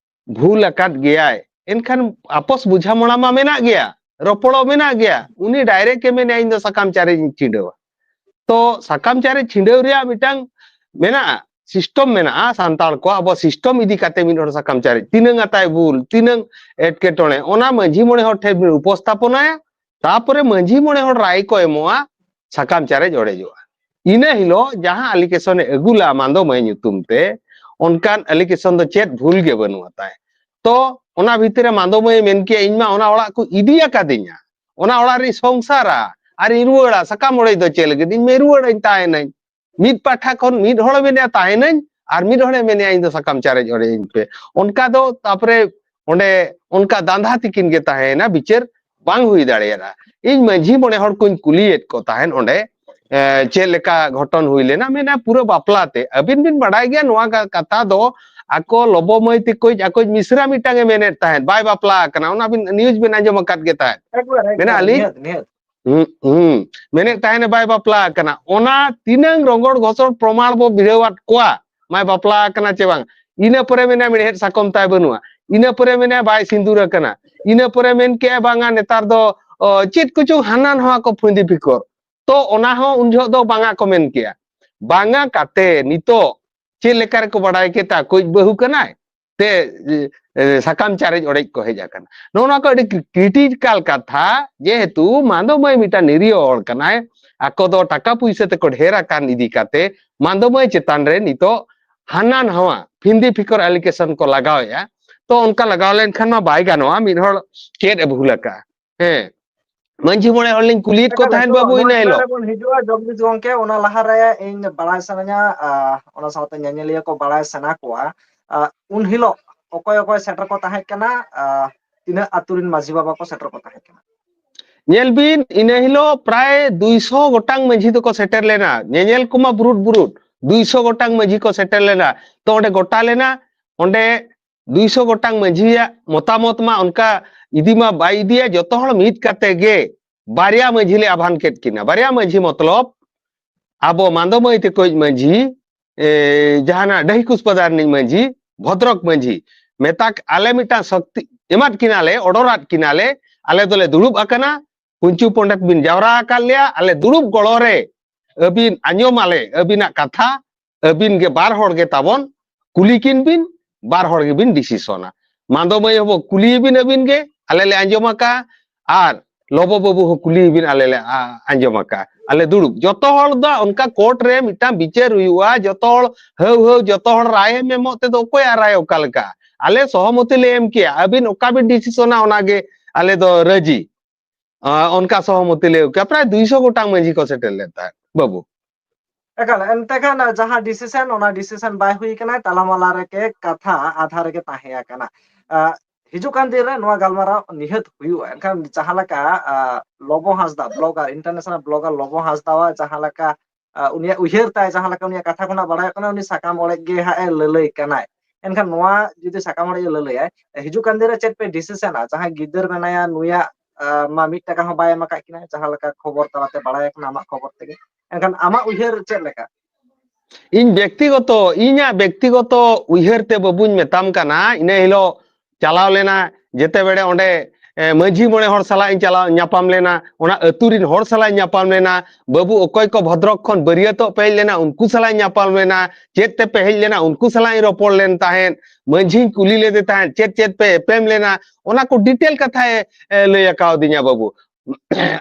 ᱵᱷᱩᱞ ᱟᱠᱟᱫ ᱜᱮᱭᱟᱭ, ᱮᱱᱠᱷᱟᱱ ᱟᱯᱚᱥ ᱵᱩᱡᱷᱟᱹᱢᱚᱲᱟ ᱢᱟ ᱢᱮᱱᱟᱜ ᱜᱮᱭᱟ, ᱨᱚᱯᱚᱲᱚᱜ ᱢᱮᱱᱟᱜ ᱜᱮᱭᱟ᱾ ᱩᱱᱤ ᱰᱟᱭᱨᱮᱠᱴ ᱮ ᱢᱮᱱᱟ, "ᱤᱧ ᱫᱚ ᱥᱟᱠᱟᱢ ᱪᱟᱨᱮᱡ ᱤᱧ ᱪᱷᱤᱰᱟᱹᱣᱟ᱾" ᱛᱚ ᱥᱟᱠᱟᱢ ᱪᱟᱨᱮᱡ ᱪᱷᱤᱰᱟᱹᱣ ᱨᱮᱭᱟᱜ ᱢᱤᱫᱴᱟᱝ ᱢᱮᱱᱟᱜᱼᱟ, ᱥᱤᱥᱴᱚᱢ ᱢᱮᱱᱟᱜᱼᱟ ᱥᱟᱱᱛᱟᱲ ᱠᱚ᱾ ᱟᱵᱚ ᱥᱤᱥᱴᱚᱢ ᱤᱫᱤ ᱠᱟᱛᱮ ᱢᱤᱫ ᱦᱚᱲ ᱥᱟᱠᱟᱢ ᱪᱟᱨᱮᱡ, ᱛᱤᱱᱟᱹᱝ ᱟᱛᱟᱭ ᱵᱷᱩᱞ, ᱛᱤᱱᱟᱹᱝ ᱮᱴᱠᱮᱴᱚᱬᱮ, ᱚᱱᱟ ᱢᱟᱹᱡᱷᱤ ᱢᱚᱬᱮ ᱦᱚᱲ ᱴᱷᱮᱱ ᱵᱤᱱ ᱩᱯᱚᱥᱛᱷᱟᱯᱚᱱᱟᱭᱟ᱾ ᱛᱟᱯᱚᱨᱮ ᱢᱟᱹᱡᱷᱤ ᱢᱚᱬᱮ ᱦᱚᱲ ᱨᱟᱭ ᱠᱚ ᱮᱢᱚᱜᱼᱟ ᱥᱟᱠᱟᱢ ᱪᱟᱨᱮᱡ ᱚᱲᱮᱡᱚᱜᱼᱟ᱾ ᱤᱱᱟᱹ ᱦᱤᱞᱳᱜ ᱡᱟᱦᱟᱸ ᱟᱞᱤᱠᱮᱥᱚᱱ ᱮ ᱟᱹᱜᱩ ᱞᱟᱜᱼᱟ ᱢᱟᱱᱫᱚ ᱢᱟᱹᱭ ᱧᱩᱛᱩᱢ ᱛᱮ, ᱚᱱᱠᱟᱱ ᱟᱞᱤᱠᱮᱥᱚᱱ ᱫᱚ ᱪᱮᱫ ᱵᱷᱩᱞ ᱜᱮ ᱵᱟᱹᱱᱩᱜᱼᱟ ᱛᱟᱭ᱾ ᱛᱚ ᱚᱱᱟ ᱵᱷᱤᱛᱤᱨ ᱨᱮ ᱢᱟᱱᱫᱚ ᱢᱟᱹᱭ ᱢᱮᱱ ᱠᱮᱭᱟ, "ᱤᱧ ᱢᱟ ᱚᱱᱟ ᱚᱲᱟᱜ ᱠᱚ ᱤᱫᱤ ᱟᱠᱟᱫᱤᱧᱟ, ᱚᱱᱟ ᱚᱲᱟᱜ ᱨᱤᱧ ᱥᱚᱝᱥᱟᱨᱟ, ᱟᱨ ᱤᱧ ᱨᱩᱣᱟᱹᱲᱟ, ᱥᱟᱠᱟᱢ ᱚᱲᱮᱡ ᱫᱚ ᱪᱮᱫ ᱞᱟᱹᱜᱤᱫ? ᱤᱧ ᱢᱟ ᱨᱩᱣᱟᱹᱲᱟᱹᱧ, ᱛᱟᱦᱮᱱᱟᱹᱧ᱾" ᱢᱤᱫ ᱯᱟᱦᱴᱟ ᱠᱷᱚᱱ ᱢᱤᱫ ᱦᱚᱲᱮ ᱢᱮᱱᱮᱫᱼᱟ ᱛᱟᱦᱮᱱᱟᱹᱧ, ᱟᱨ ᱢᱤᱫ ᱦᱚᱲᱮ ᱢᱮᱱᱮᱫᱼᱟ, "ᱤᱧ ᱫᱚ ᱥᱟᱠᱟᱢ ᱪᱟᱨᱮᱡ ᱚᱲᱮᱡ ᱟᱹᱧ ᱯᱮ᱾" ᱚᱱᱠᱟ ᱫᱚ ᱛᱟᱯᱚᱨᱮ ᱚᱸᱰᱮ ᱚᱱᱠᱟ ᱫᱟᱸᱫᱷᱟ ᱛᱤᱠᱤᱱ ᱜᱮ ᱛᱟᱦᱮᱸᱭᱮᱱᱟ, ᱵᱤᱪᱟᱹᱨ ᱵᱟᱝ ᱦᱩᱭ ᱫᱟᱲᱮᱭᱟᱫᱟ᱾ ᱤᱧ ᱢᱟᱹᱡᱷᱤ ᱢᱚᱬᱮ ᱦᱚᱲ ᱠᱚᱧ ᱠᱩᱞᱤᱭᱮᱫ ᱠᱚ ᱛᱟᱦᱮᱸᱫ ᱚᱸᱰᱮ, ᱮ, ᱪᱮᱫ ᱞᱮᱠᱟ ᱜᱷᱚᱴᱚᱱ ᱦᱩᱭ ᱞᱮᱱᱟ, ᱢᱮᱱᱟ ᱯᱩᱨᱟᱹ ᱵᱟᱯᱞᱟ ᱛᱮ᱾ ᱟᱹᱵᱤᱱ ᱵᱤᱱ ᱵᱟᱰᱟᱭ ᱜᱮᱭᱟ ᱱᱚᱣᱟ ᱠᱟ-, ᱠᱟᱛᱷᱟ ᱫᱚ, ᱟᱠᱚ ᱞᱚᱵᱚ ᱢᱟᱹᱭ ᱛᱮᱠᱚ, ᱟᱠᱚ ᱢᱤᱥᱨᱟ ᱢᱤᱫᱴᱟᱝ ᱮ ᱢᱮᱱᱮᱫ ᱛᱟᱦᱮᱸᱫ, ᱵᱟᱭ ᱵᱟᱯᱞᱟ ᱟᱠᱟᱱᱟ, ᱚᱱᱟ ᱵᱤᱱ ᱱᱤᱭᱩᱡᱽ ᱵᱤᱱ ᱟᱸᱡᱚᱢ ᱟᱠᱟᱫ ᱜᱮ ᱛᱟᱦᱮᱸᱫ᱾ ᱮᱠᱵᱟᱨᱮ, ᱢᱮᱱᱟ ᱮᱠᱵᱟᱨᱮ, ᱟᱹᱞᱤᱧ ᱱᱤᱦᱟᱹᱛ, ᱱᱤᱦᱟᱹᱛ᱾ ᱦᱩᱸ, ᱦᱩᱸ᱾ ᱢᱮᱱᱮᱫ ᱛᱟᱦᱮᱱᱮ ᱵᱟᱭ ᱵᱟᱯᱞᱟ ᱟᱠᱟᱱᱟ᱾ ᱚᱱᱟ ᱛᱤᱱᱟᱹᱝ ᱨᱚᱝᱜᱚᱲ ᱜᱷᱚᱥᱚᱲ ᱯᱨᱚᱢᱟᱬ ᱵᱚ ᱵᱷᱤᱲᱟᱹᱣᱟᱫ ᱠᱚᱣᱟ, ᱢᱟᱭ ᱵᱟᱯᱞᱟ ᱟᱠᱟᱱᱟ ᱪᱮ ᱵᱟᱝ? ᱤᱱᱟᱹ ᱯᱚᱨᱮ ᱢᱮᱱᱟ ᱢᱮᱲᱦᱮᱫ ᱥᱟᱠᱚᱢ ᱛᱟᱭ ᱵᱟᱹᱱᱩᱜᱼᱟ᱾ ᱤᱱᱟᱹ ᱯᱚᱨᱮ ᱢᱮᱱᱟ ᱵᱟᱭ ᱥᱤᱸᱫᱩᱨ ᱟᱠᱟᱱᱟ᱾ ᱤᱱᱟᱹ ᱯᱚᱨᱮ ᱢᱮᱱ ᱠᱮᱜᱼᱟ ᱵᱟᱝᱟ ᱱᱮᱛᱟᱨ ᱫᱚ, ᱚ, ᱪᱮᱫ ᱠᱚᱪᱚᱝ ᱦᱟᱱᱟ ᱱᱟᱣᱟ ᱠᱚ ᱯᱷᱩᱸᱫᱤ ᱯᱷᱤᱠᱚᱨ᱾ ᱛᱚ ᱚᱱᱟ ᱦᱚᱸ ᱩᱱ ᱡᱚᱦᱚᱜ ᱫᱚ ᱵᱟᱝᱟ ᱠᱚ ᱢᱮᱱ ᱠᱮᱜᱼᱟ᱾ ᱵᱟᱝᱟ ᱠᱟᱛᱮ ᱱᱤᱛᱚᱜ ᱪᱮᱫ ᱞᱮᱠᱟ ᱨᱮᱠᱚ ᱵᱟᱰᱟᱭ ᱠᱮᱫᱟ ᱟᱠᱚᱭᱤᱡ ᱵᱟᱹᱦᱩ ᱠᱟᱱᱟᱭ? ᱛᱮ, ᱮ, ᱥᱟᱠᱟᱢ ᱪᱟᱨᱮᱡ ᱚᱲᱮᱡ ᱠᱚ ᱦᱮᱡ ᱟᱠᱟᱱᱟ᱾ ᱱᱚᱜᱼᱚ ᱱᱚᱣᱟ ᱠᱚ ᱟᱹᱰᱤ ᱠᱨᱤ-, ᱠᱨᱤᱴᱤᱠᱟᱞ ᱠᱟᱛᱷᱟ, ᱡᱮᱦᱮᱛᱩ ᱢᱟᱱᱫᱚ ᱢᱟᱹᱭ ᱢᱤᱫᱴᱟᱝ ᱱᱤᱨᱤᱭᱚ ᱦᱚᱲ ᱠᱟᱱᱟᱭ, ᱟᱠᱚ ᱫᱚ ᱴᱟᱠᱟ ᱯᱩᱭᱥᱟᱹ ᱛᱮᱠᱚ ᱰᱷᱮᱨ ᱟᱠᱟᱱ ᱤᱫᱤ ᱠᱟᱛᱮ ᱢᱟᱱᱫᱚ ᱢᱟᱹᱭ ᱪᱮᱛᱟᱱ ᱨᱮ ᱱᱤᱛᱚᱜ ᱦᱟᱱᱟ ᱱᱟᱣᱟ ᱯᱷᱤᱱᱫᱤ ᱯᱷᱤᱠᱚᱨ ᱟᱞᱤᱠᱮᱥᱚᱱ ᱠᱚ ᱞᱟᱜᱟᱣᱮᱜᱼᱟ᱾ ᱛᱚ ᱚᱱᱠᱟ ᱞᱟᱜᱟᱣ ᱞᱮᱱᱠᱷᱟᱱ ᱢᱟ ᱵᱟᱭ ᱜᱟᱱᱚᱜᱼᱟ, ᱢᱤᱫ ᱦᱚᱲ ᱪᱮᱫ ᱮ ᱵᱷᱩᱞ ᱟᱠᱟᱜᱼᱟ? ᱦᱮᱸ, ᱢᱟᱹᱡᱷᱤ ᱢᱚᱬᱮ ᱦᱚᱲ ᱞᱤᱧ ᱠᱩᱞᱤᱭᱮᱫ ᱠᱚ ᱮᱠᱟᱞ, ᱛᱟᱦᱮᱸᱫ ᱮᱠᱟᱞ, ᱵᱟᱹᱵᱩ ᱱᱚᱣᱟ ᱤᱱᱟᱹ ᱦᱤᱞᱳᱜ᱾ ᱨᱮᱵᱚᱱ ᱦᱤᱡᱩᱜᱼᱟ ᱡᱚᱜᱽᱫᱤᱥ ᱜᱚᱢᱠᱮ, ᱚᱱᱟ ᱞᱟᱦᱟᱨᱮ ᱤᱧ ᱵᱟᱲᱟᱭ ᱥᱟᱱᱟᱧᱟ, ᱟᱦ, ᱚᱱᱟ ᱥᱟᱶᱛᱮ ᱧᱮᱧᱮᱞᱤᱭᱟᱹ ᱠᱚ ᱵᱟᱲᱟᱭ ᱥᱟᱱᱟ ᱠᱚᱣᱟ, ᱟᱦ, ᱩᱱ ᱦᱤᱞᱳᱜ ᱚᱠᱚᱭ ᱚᱠᱚᱭ ᱥᱮᱴᱮᱨ ᱠᱚ ᱛᱟᱦᱮᱸ ᱠᱟᱱᱟ, ᱟᱦ, ᱛᱤᱱᱟᱹᱜ ᱟᱹᱛᱩ ᱨᱮᱱ ᱢᱟᱹᱡᱷᱤ ᱵᱟᱵᱟ ᱠᱚ ᱥᱮᱴᱮᱨ ᱠᱚ ᱛᱟᱦᱮᱸ ᱠᱟᱱᱟ? ᱧᱮᱞ ᱵᱤᱱ, ᱤᱱᱟᱹ ᱦᱤᱞᱳᱜ ᱯᱨᱟᱭ ᱫᱩᱭᱥᱚ ᱜᱚᱴᱟᱝ ᱢᱟᱹᱡᱷᱤ ᱫᱚᱠᱚ ᱥᱮᱴᱮᱨ ᱞᱮᱱᱟ᱾ ᱧᱮᱧᱮᱞ ᱠᱚᱢᱟ ᱵᱩᱨᱩᱴ ᱵᱩᱨᱩᱴ, ᱫᱩᱭᱥᱚ ᱜᱚᱴᱟᱝ ᱢᱟᱹᱡᱷᱤ ᱠᱚ ᱥᱮᱴᱮᱨ ᱞᱮᱱᱟ᱾ ᱛᱚ ᱚᱸᱰᱮ ᱜᱚᱴᱟ ᱞᱮᱱᱟ, ᱚᱸᱰᱮ ᱫᱩᱭᱥᱚ ᱜᱚᱴᱟᱝ ᱢᱟᱹᱡᱷᱤᱭᱟᱜ ᱢᱚᱛᱟᱢᱚᱛ ᱢᱟ ᱚᱱᱠᱟ ᱤᱫᱤ ᱢᱟ ᱵᱟᱭ ᱤᱫᱤᱭᱟ, ᱡᱚᱛᱚ ᱦᱚᱲ ᱢᱤᱫ ᱠᱟᱛᱮ ᱜᱮ ᱵᱟᱨᱭᱟ ᱢᱟᱹᱡᱷᱤ ᱞᱮ ᱟᱵᱷᱟᱱ ᱠᱮᱫ ᱠᱤᱱᱟ᱾ ᱵᱟᱨᱭᱟ ᱢᱟᱹᱡᱷᱤ ᱢᱚᱛᱞᱚᱵ ᱟᱵᱚ ᱢᱟᱱᱫᱚ ᱢᱟᱹᱭ ᱛᱮᱠᱚᱭᱤᱡ ᱢᱟᱹᱡᱷᱤ, ᱮ, ᱡᱟᱦᱟᱱᱟᱜ ᱰᱟᱹᱦᱤ ᱠᱩᱥᱯᱟᱫᱟ ᱨᱤᱱᱤᱡ ᱢᱟᱹᱡᱷᱤ, ᱵᱷᱚᱫᱨᱚᱠ ᱢᱟᱹᱡᱷᱤ, ᱢᱮᱛᱟ ᱠ-, ᱟᱞᱮ ᱢᱤᱫᱴᱟᱝ ᱥᱚᱠᱛᱤ ᱮᱢᱟᱫ ᱠᱤᱱᱟᱞᱮ, ᱚᱰᱚᱨᱟᱫ ᱠᱤᱱᱟᱞᱮ, ᱟᱞᱮ ᱫᱚᱞᱮ ᱫᱩᱲᱩᱵ ᱟᱠᱟᱱᱟ, ᱯᱩᱧᱪᱩ ᱯᱚᱱᱰᱤᱛ ᱵᱤᱱ ᱡᱟᱣᱨᱟ ᱟᱠᱟᱫ ᱞᱮᱭᱟ, ᱟᱞᱮ ᱫᱩᱲᱩᱵ ᱜᱚᱲᱚ ᱨᱮ ᱟᱹᱵᱤᱱ ᱟᱸᱡᱚᱢ ᱟᱞᱮ, ᱟᱹᱵᱤᱱᱟᱜ ᱠᱟᱛᱷᱟ, ᱟᱹᱵᱤᱱ ᱜᱮ ᱵᱟᱨ ᱦᱚᱲ ᱜᱮ ᱛᱟᱵᱚᱱ, ᱠᱩᱞᱤ ᱠᱤᱱ ᱵᱤᱱ, ᱵᱟᱨ ᱦᱚᱲ ᱜᱮᱵᱤᱱ ᱰᱤᱥᱤᱥᱚᱱᱟ᱾ ᱢᱟᱱᱫᱚ ᱢᱟᱹᱭ ᱦᱚᱵᱚ ᱠᱩᱞᱤ ᱵᱤᱱ ᱟᱹᱵᱤᱱ ᱜᱮ, ᱟᱞᱮ ᱞᱮ ᱟᱸᱡᱚᱢ ᱟᱠᱟᱫᱼᱟ, ᱟᱨ ᱞᱚᱵᱚ ᱵᱟᱹᱵᱩ ᱦᱚᱸ ᱠᱩᱞᱤ ᱵᱤᱱ, ᱟᱞᱮ ᱞᱮ ᱟ-, ᱟᱸᱡᱚᱢ ᱟᱠᱟᱫᱼᱟ᱾ ᱟᱞᱮ ᱫᱩᱲᱩᱵ, ᱡᱚᱛᱚ ᱦᱚᱲ ᱫᱚ ᱚᱱᱠᱟ ᱠᱳᱨᱴ ᱨᱮ ᱢᱤᱫᱴᱟᱝ ᱵᱤᱪᱟᱹᱨ ᱦᱩᱭᱩᱜᱼᱟ, ᱡᱚᱛᱚ ᱦᱚᱲ ᱦᱟᱹᱣ ᱦᱟᱹᱣ, ᱡᱚᱛᱚ ᱦᱚᱲ ᱨᱟᱭ ᱮᱢ ᱮᱢᱚᱜ ᱛᱮᱫᱚ ᱚᱠᱚᱭᱟᱜ ᱨᱟᱭ ᱚᱠᱟ ᱞᱮᱠᱟ? ᱟᱞᱮ ᱥᱚᱦᱚᱢᱚᱛᱤ ᱞᱮ ᱮᱢ ᱠᱮᱜᱼᱟ, ᱟᱹᱵᱤᱱ ᱚᱠᱟ ᱵᱤᱱ ᱰᱤᱥᱤᱥᱚᱱᱟ ᱚᱱᱟᱜᱮ ᱟᱞᱮ ᱫᱚ ᱨᱟᱹᱡᱤ᱾ ᱟᱸ, ᱚᱱᱠᱟ ᱥᱚᱦᱚᱢᱚᱛᱤ ᱞᱮ ᱮᱢ ᱠᱮᱜᱼᱟ᱾ ᱯᱨᱟᱭ ᱫᱩᱭᱥᱚ ᱜᱚᱴᱟᱝ ᱢᱟᱹᱡᱷᱤ ᱠᱚ ᱥᱮᱴᱮᱨ ᱞᱮᱱ ᱛᱟᱦᱮᱸᱫ ᱵᱟᱹᱵᱩ᱾ ᱮᱠᱟᱞ, ᱮᱱᱛᱮ ᱠᱷᱟᱱ ᱡᱟᱦᱟᱸ ᱰᱤᱥᱤᱥᱚᱱ, ᱚᱱᱟ ᱰᱤᱥᱤᱥᱚᱱ ᱵᱟᱭ ᱦᱩᱭ ᱠᱟᱱᱟ, ᱛᱟᱞᱟᱢᱟᱞᱟ ᱨᱮᱜᱮ ᱠᱟᱛᱷᱟ ᱟᱫᱷᱟ ᱨᱮᱜᱮ ᱛᱟᱦᱮᱸ ᱟᱠᱟᱱᱟ᱾ ᱟᱸ, ᱦᱤᱡᱩᱜ ᱠᱟᱱ ᱫᱤᱱ ᱨᱮ ᱱᱚᱣᱟ ᱜᱟᱞᱢᱟᱨᱟᱣ ᱱᱤᱦᱟᱹᱛ ᱦᱩᱭᱩᱜᱼᱟ᱾ ᱮᱱᱠᱷᱟᱱ ᱡᱟᱦᱟᱸ ᱞᱮᱠᱟ, ᱟᱸ, ᱞᱚᱵᱚ ᱦᱟᱸᱥᱫᱟ, ᱵᱞᱚᱜᱟᱨ, ᱤᱱᱴᱟᱨᱱᱮᱥᱚᱱᱟᱞ ᱵᱞᱚᱜᱟᱨ ᱞᱚᱵᱚ ᱦᱟᱸᱥᱫᱟᱣᱟᱜ ᱡᱟᱦᱟᱸ ᱞᱮᱠᱟ, ᱟᱸ, ᱩᱱᱤᱭᱟᱜ ᱩᱭᱦᱟᱹᱨ ᱛᱟᱭ, ᱡᱟᱦᱟᱸ ᱞᱮᱠᱟ ᱩᱱᱤᱭᱟᱜ ᱠᱟᱛᱷᱟ ᱠᱷᱚᱱᱟᱜ ᱵᱟᱲᱟᱭᱚᱜ ᱠᱟᱱᱟ, ᱩᱱᱤ ᱥᱟᱠᱟᱢ ᱚᱲᱮᱡ ᱜᱮ ᱦᱟᱸᱜ ᱮ ᱞᱟᱹᱞᱟᱹᱭ ᱠᱟᱱᱟᱭ᱾ ᱮᱱᱠᱷᱟᱱ ᱱᱚᱣᱟ ᱡᱩᱫᱤ ᱥᱟᱠᱟᱢ ᱚᱲᱮᱡ ᱮ ᱞᱟᱹᱞᱟᱹᱭᱟᱭ, ᱦᱤᱡᱩᱜ ᱠᱟᱱ ᱫᱤᱱ ᱨᱮ ᱪᱮᱫ ᱯᱮ ᱰᱤᱥᱤᱥᱚᱱᱟ? ᱡᱟᱦᱟᱸᱭ ᱜᱤᱫᱟᱹᱨ ᱢᱮᱱᱟᱭᱟ, ᱱᱩᱭᱟᱜ, ᱟᱸ, ᱢᱟ ᱢᱤᱫ ᱴᱟᱠᱟ ᱦᱚᱸ ᱵᱟᱭ ᱮᱢ ᱟᱠᱟᱫ ᱠᱤᱱᱟ, ᱡᱟᱦᱟᱸ ᱞᱮᱠᱟ ᱠᱷᱚᱵᱚᱨ ᱛᱟᱞᱟᱛᱮ ᱵᱟᱲᱟᱭ ᱟᱠᱟᱱᱟ ᱟᱢᱟᱜ ᱠᱷᱚᱵᱚᱨ ᱛᱮᱜᱮ᱾ ᱮᱱᱠᱷᱟᱱ ᱟᱢᱟᱜ ᱩᱭᱦᱟᱹᱨ ᱪᱮᱫ ᱞᱮᱠᱟ? ᱤᱧ ᱵᱮᱠᱛᱤᱜᱚᱛᱚ, ᱤᱧᱟᱜ ᱵᱮᱠᱛᱤᱜᱚᱛᱚ ᱩᱭᱦᱟᱹᱨ ᱛᱮ ᱵᱟᱹᱵᱩᱧ ᱢᱮᱛᱟᱢ ᱠᱟᱱᱟ, ᱤᱱᱟᱹ ᱦᱤᱞᱳᱜ ᱪᱟᱞᱟᱣ ᱞᱮᱱᱟ, ᱡᱮᱛᱮ ᱵᱮᱲᱮ ᱚᱸᱰᱮ, ᱮ, ᱢᱟᱹᱡᱷᱤ ᱢᱚᱬᱮ ᱦᱚᱲ ᱥᱟᱞᱟᱜ ᱤᱧ ᱪᱟᱞᱟᱣ ᱧᱟᱯᱟᱢ ᱞᱮᱱᱟ, ᱚᱱᱟ ᱟᱹᱛᱩ ᱨᱤᱱ ᱦᱚᱲ ᱥᱟᱞᱟᱜ ᱤᱧ ᱧᱟᱯᱟᱢ ᱞᱮᱱᱟ, ᱵᱟᱹᱵᱩ ᱚᱠᱚᱭ ᱠᱚ ᱵᱷᱚᱫᱨᱚᱠ ᱠᱷᱚᱱ ᱵᱟᱹᱨᱭᱟᱹᱛᱚᱜ ᱯᱮ ᱦᱮᱡ ᱞᱮᱱᱟ ᱩᱱᱠᱩ ᱥᱟᱞᱟᱜ ᱤᱧ ᱧᱟᱯᱟᱢ ᱞᱮᱱᱟ, ᱪᱮᱫ ᱛᱮᱯᱮ ᱦᱮᱡ ᱞᱮᱱᱟ ᱩᱱᱠᱩ ᱥᱟᱞᱟᱜ ᱤᱧ ᱨᱚᱯᱚᱲ ᱞᱮᱱ ᱛᱟᱦᱮᱸᱫ, ᱢᱟᱹᱡᱷᱤᱧ ᱠᱩᱞᱤ ᱞᱮᱫᱮ ᱛᱟᱦᱮᱸᱫ ᱪᱮᱫ ᱪᱮᱫ ᱯᱮ ᱮᱯᱮᱢ ᱞᱮᱱᱟ, ᱚᱱᱟ ᱠᱚ ᱰᱤᱴᱮᱞ ᱠᱟᱛᱷᱟᱭ, ᱮ, ᱞᱟᱹᱭ ᱟᱠᱟᱣᱫᱤᱧᱟ ᱵᱟᱹᱵᱩ᱾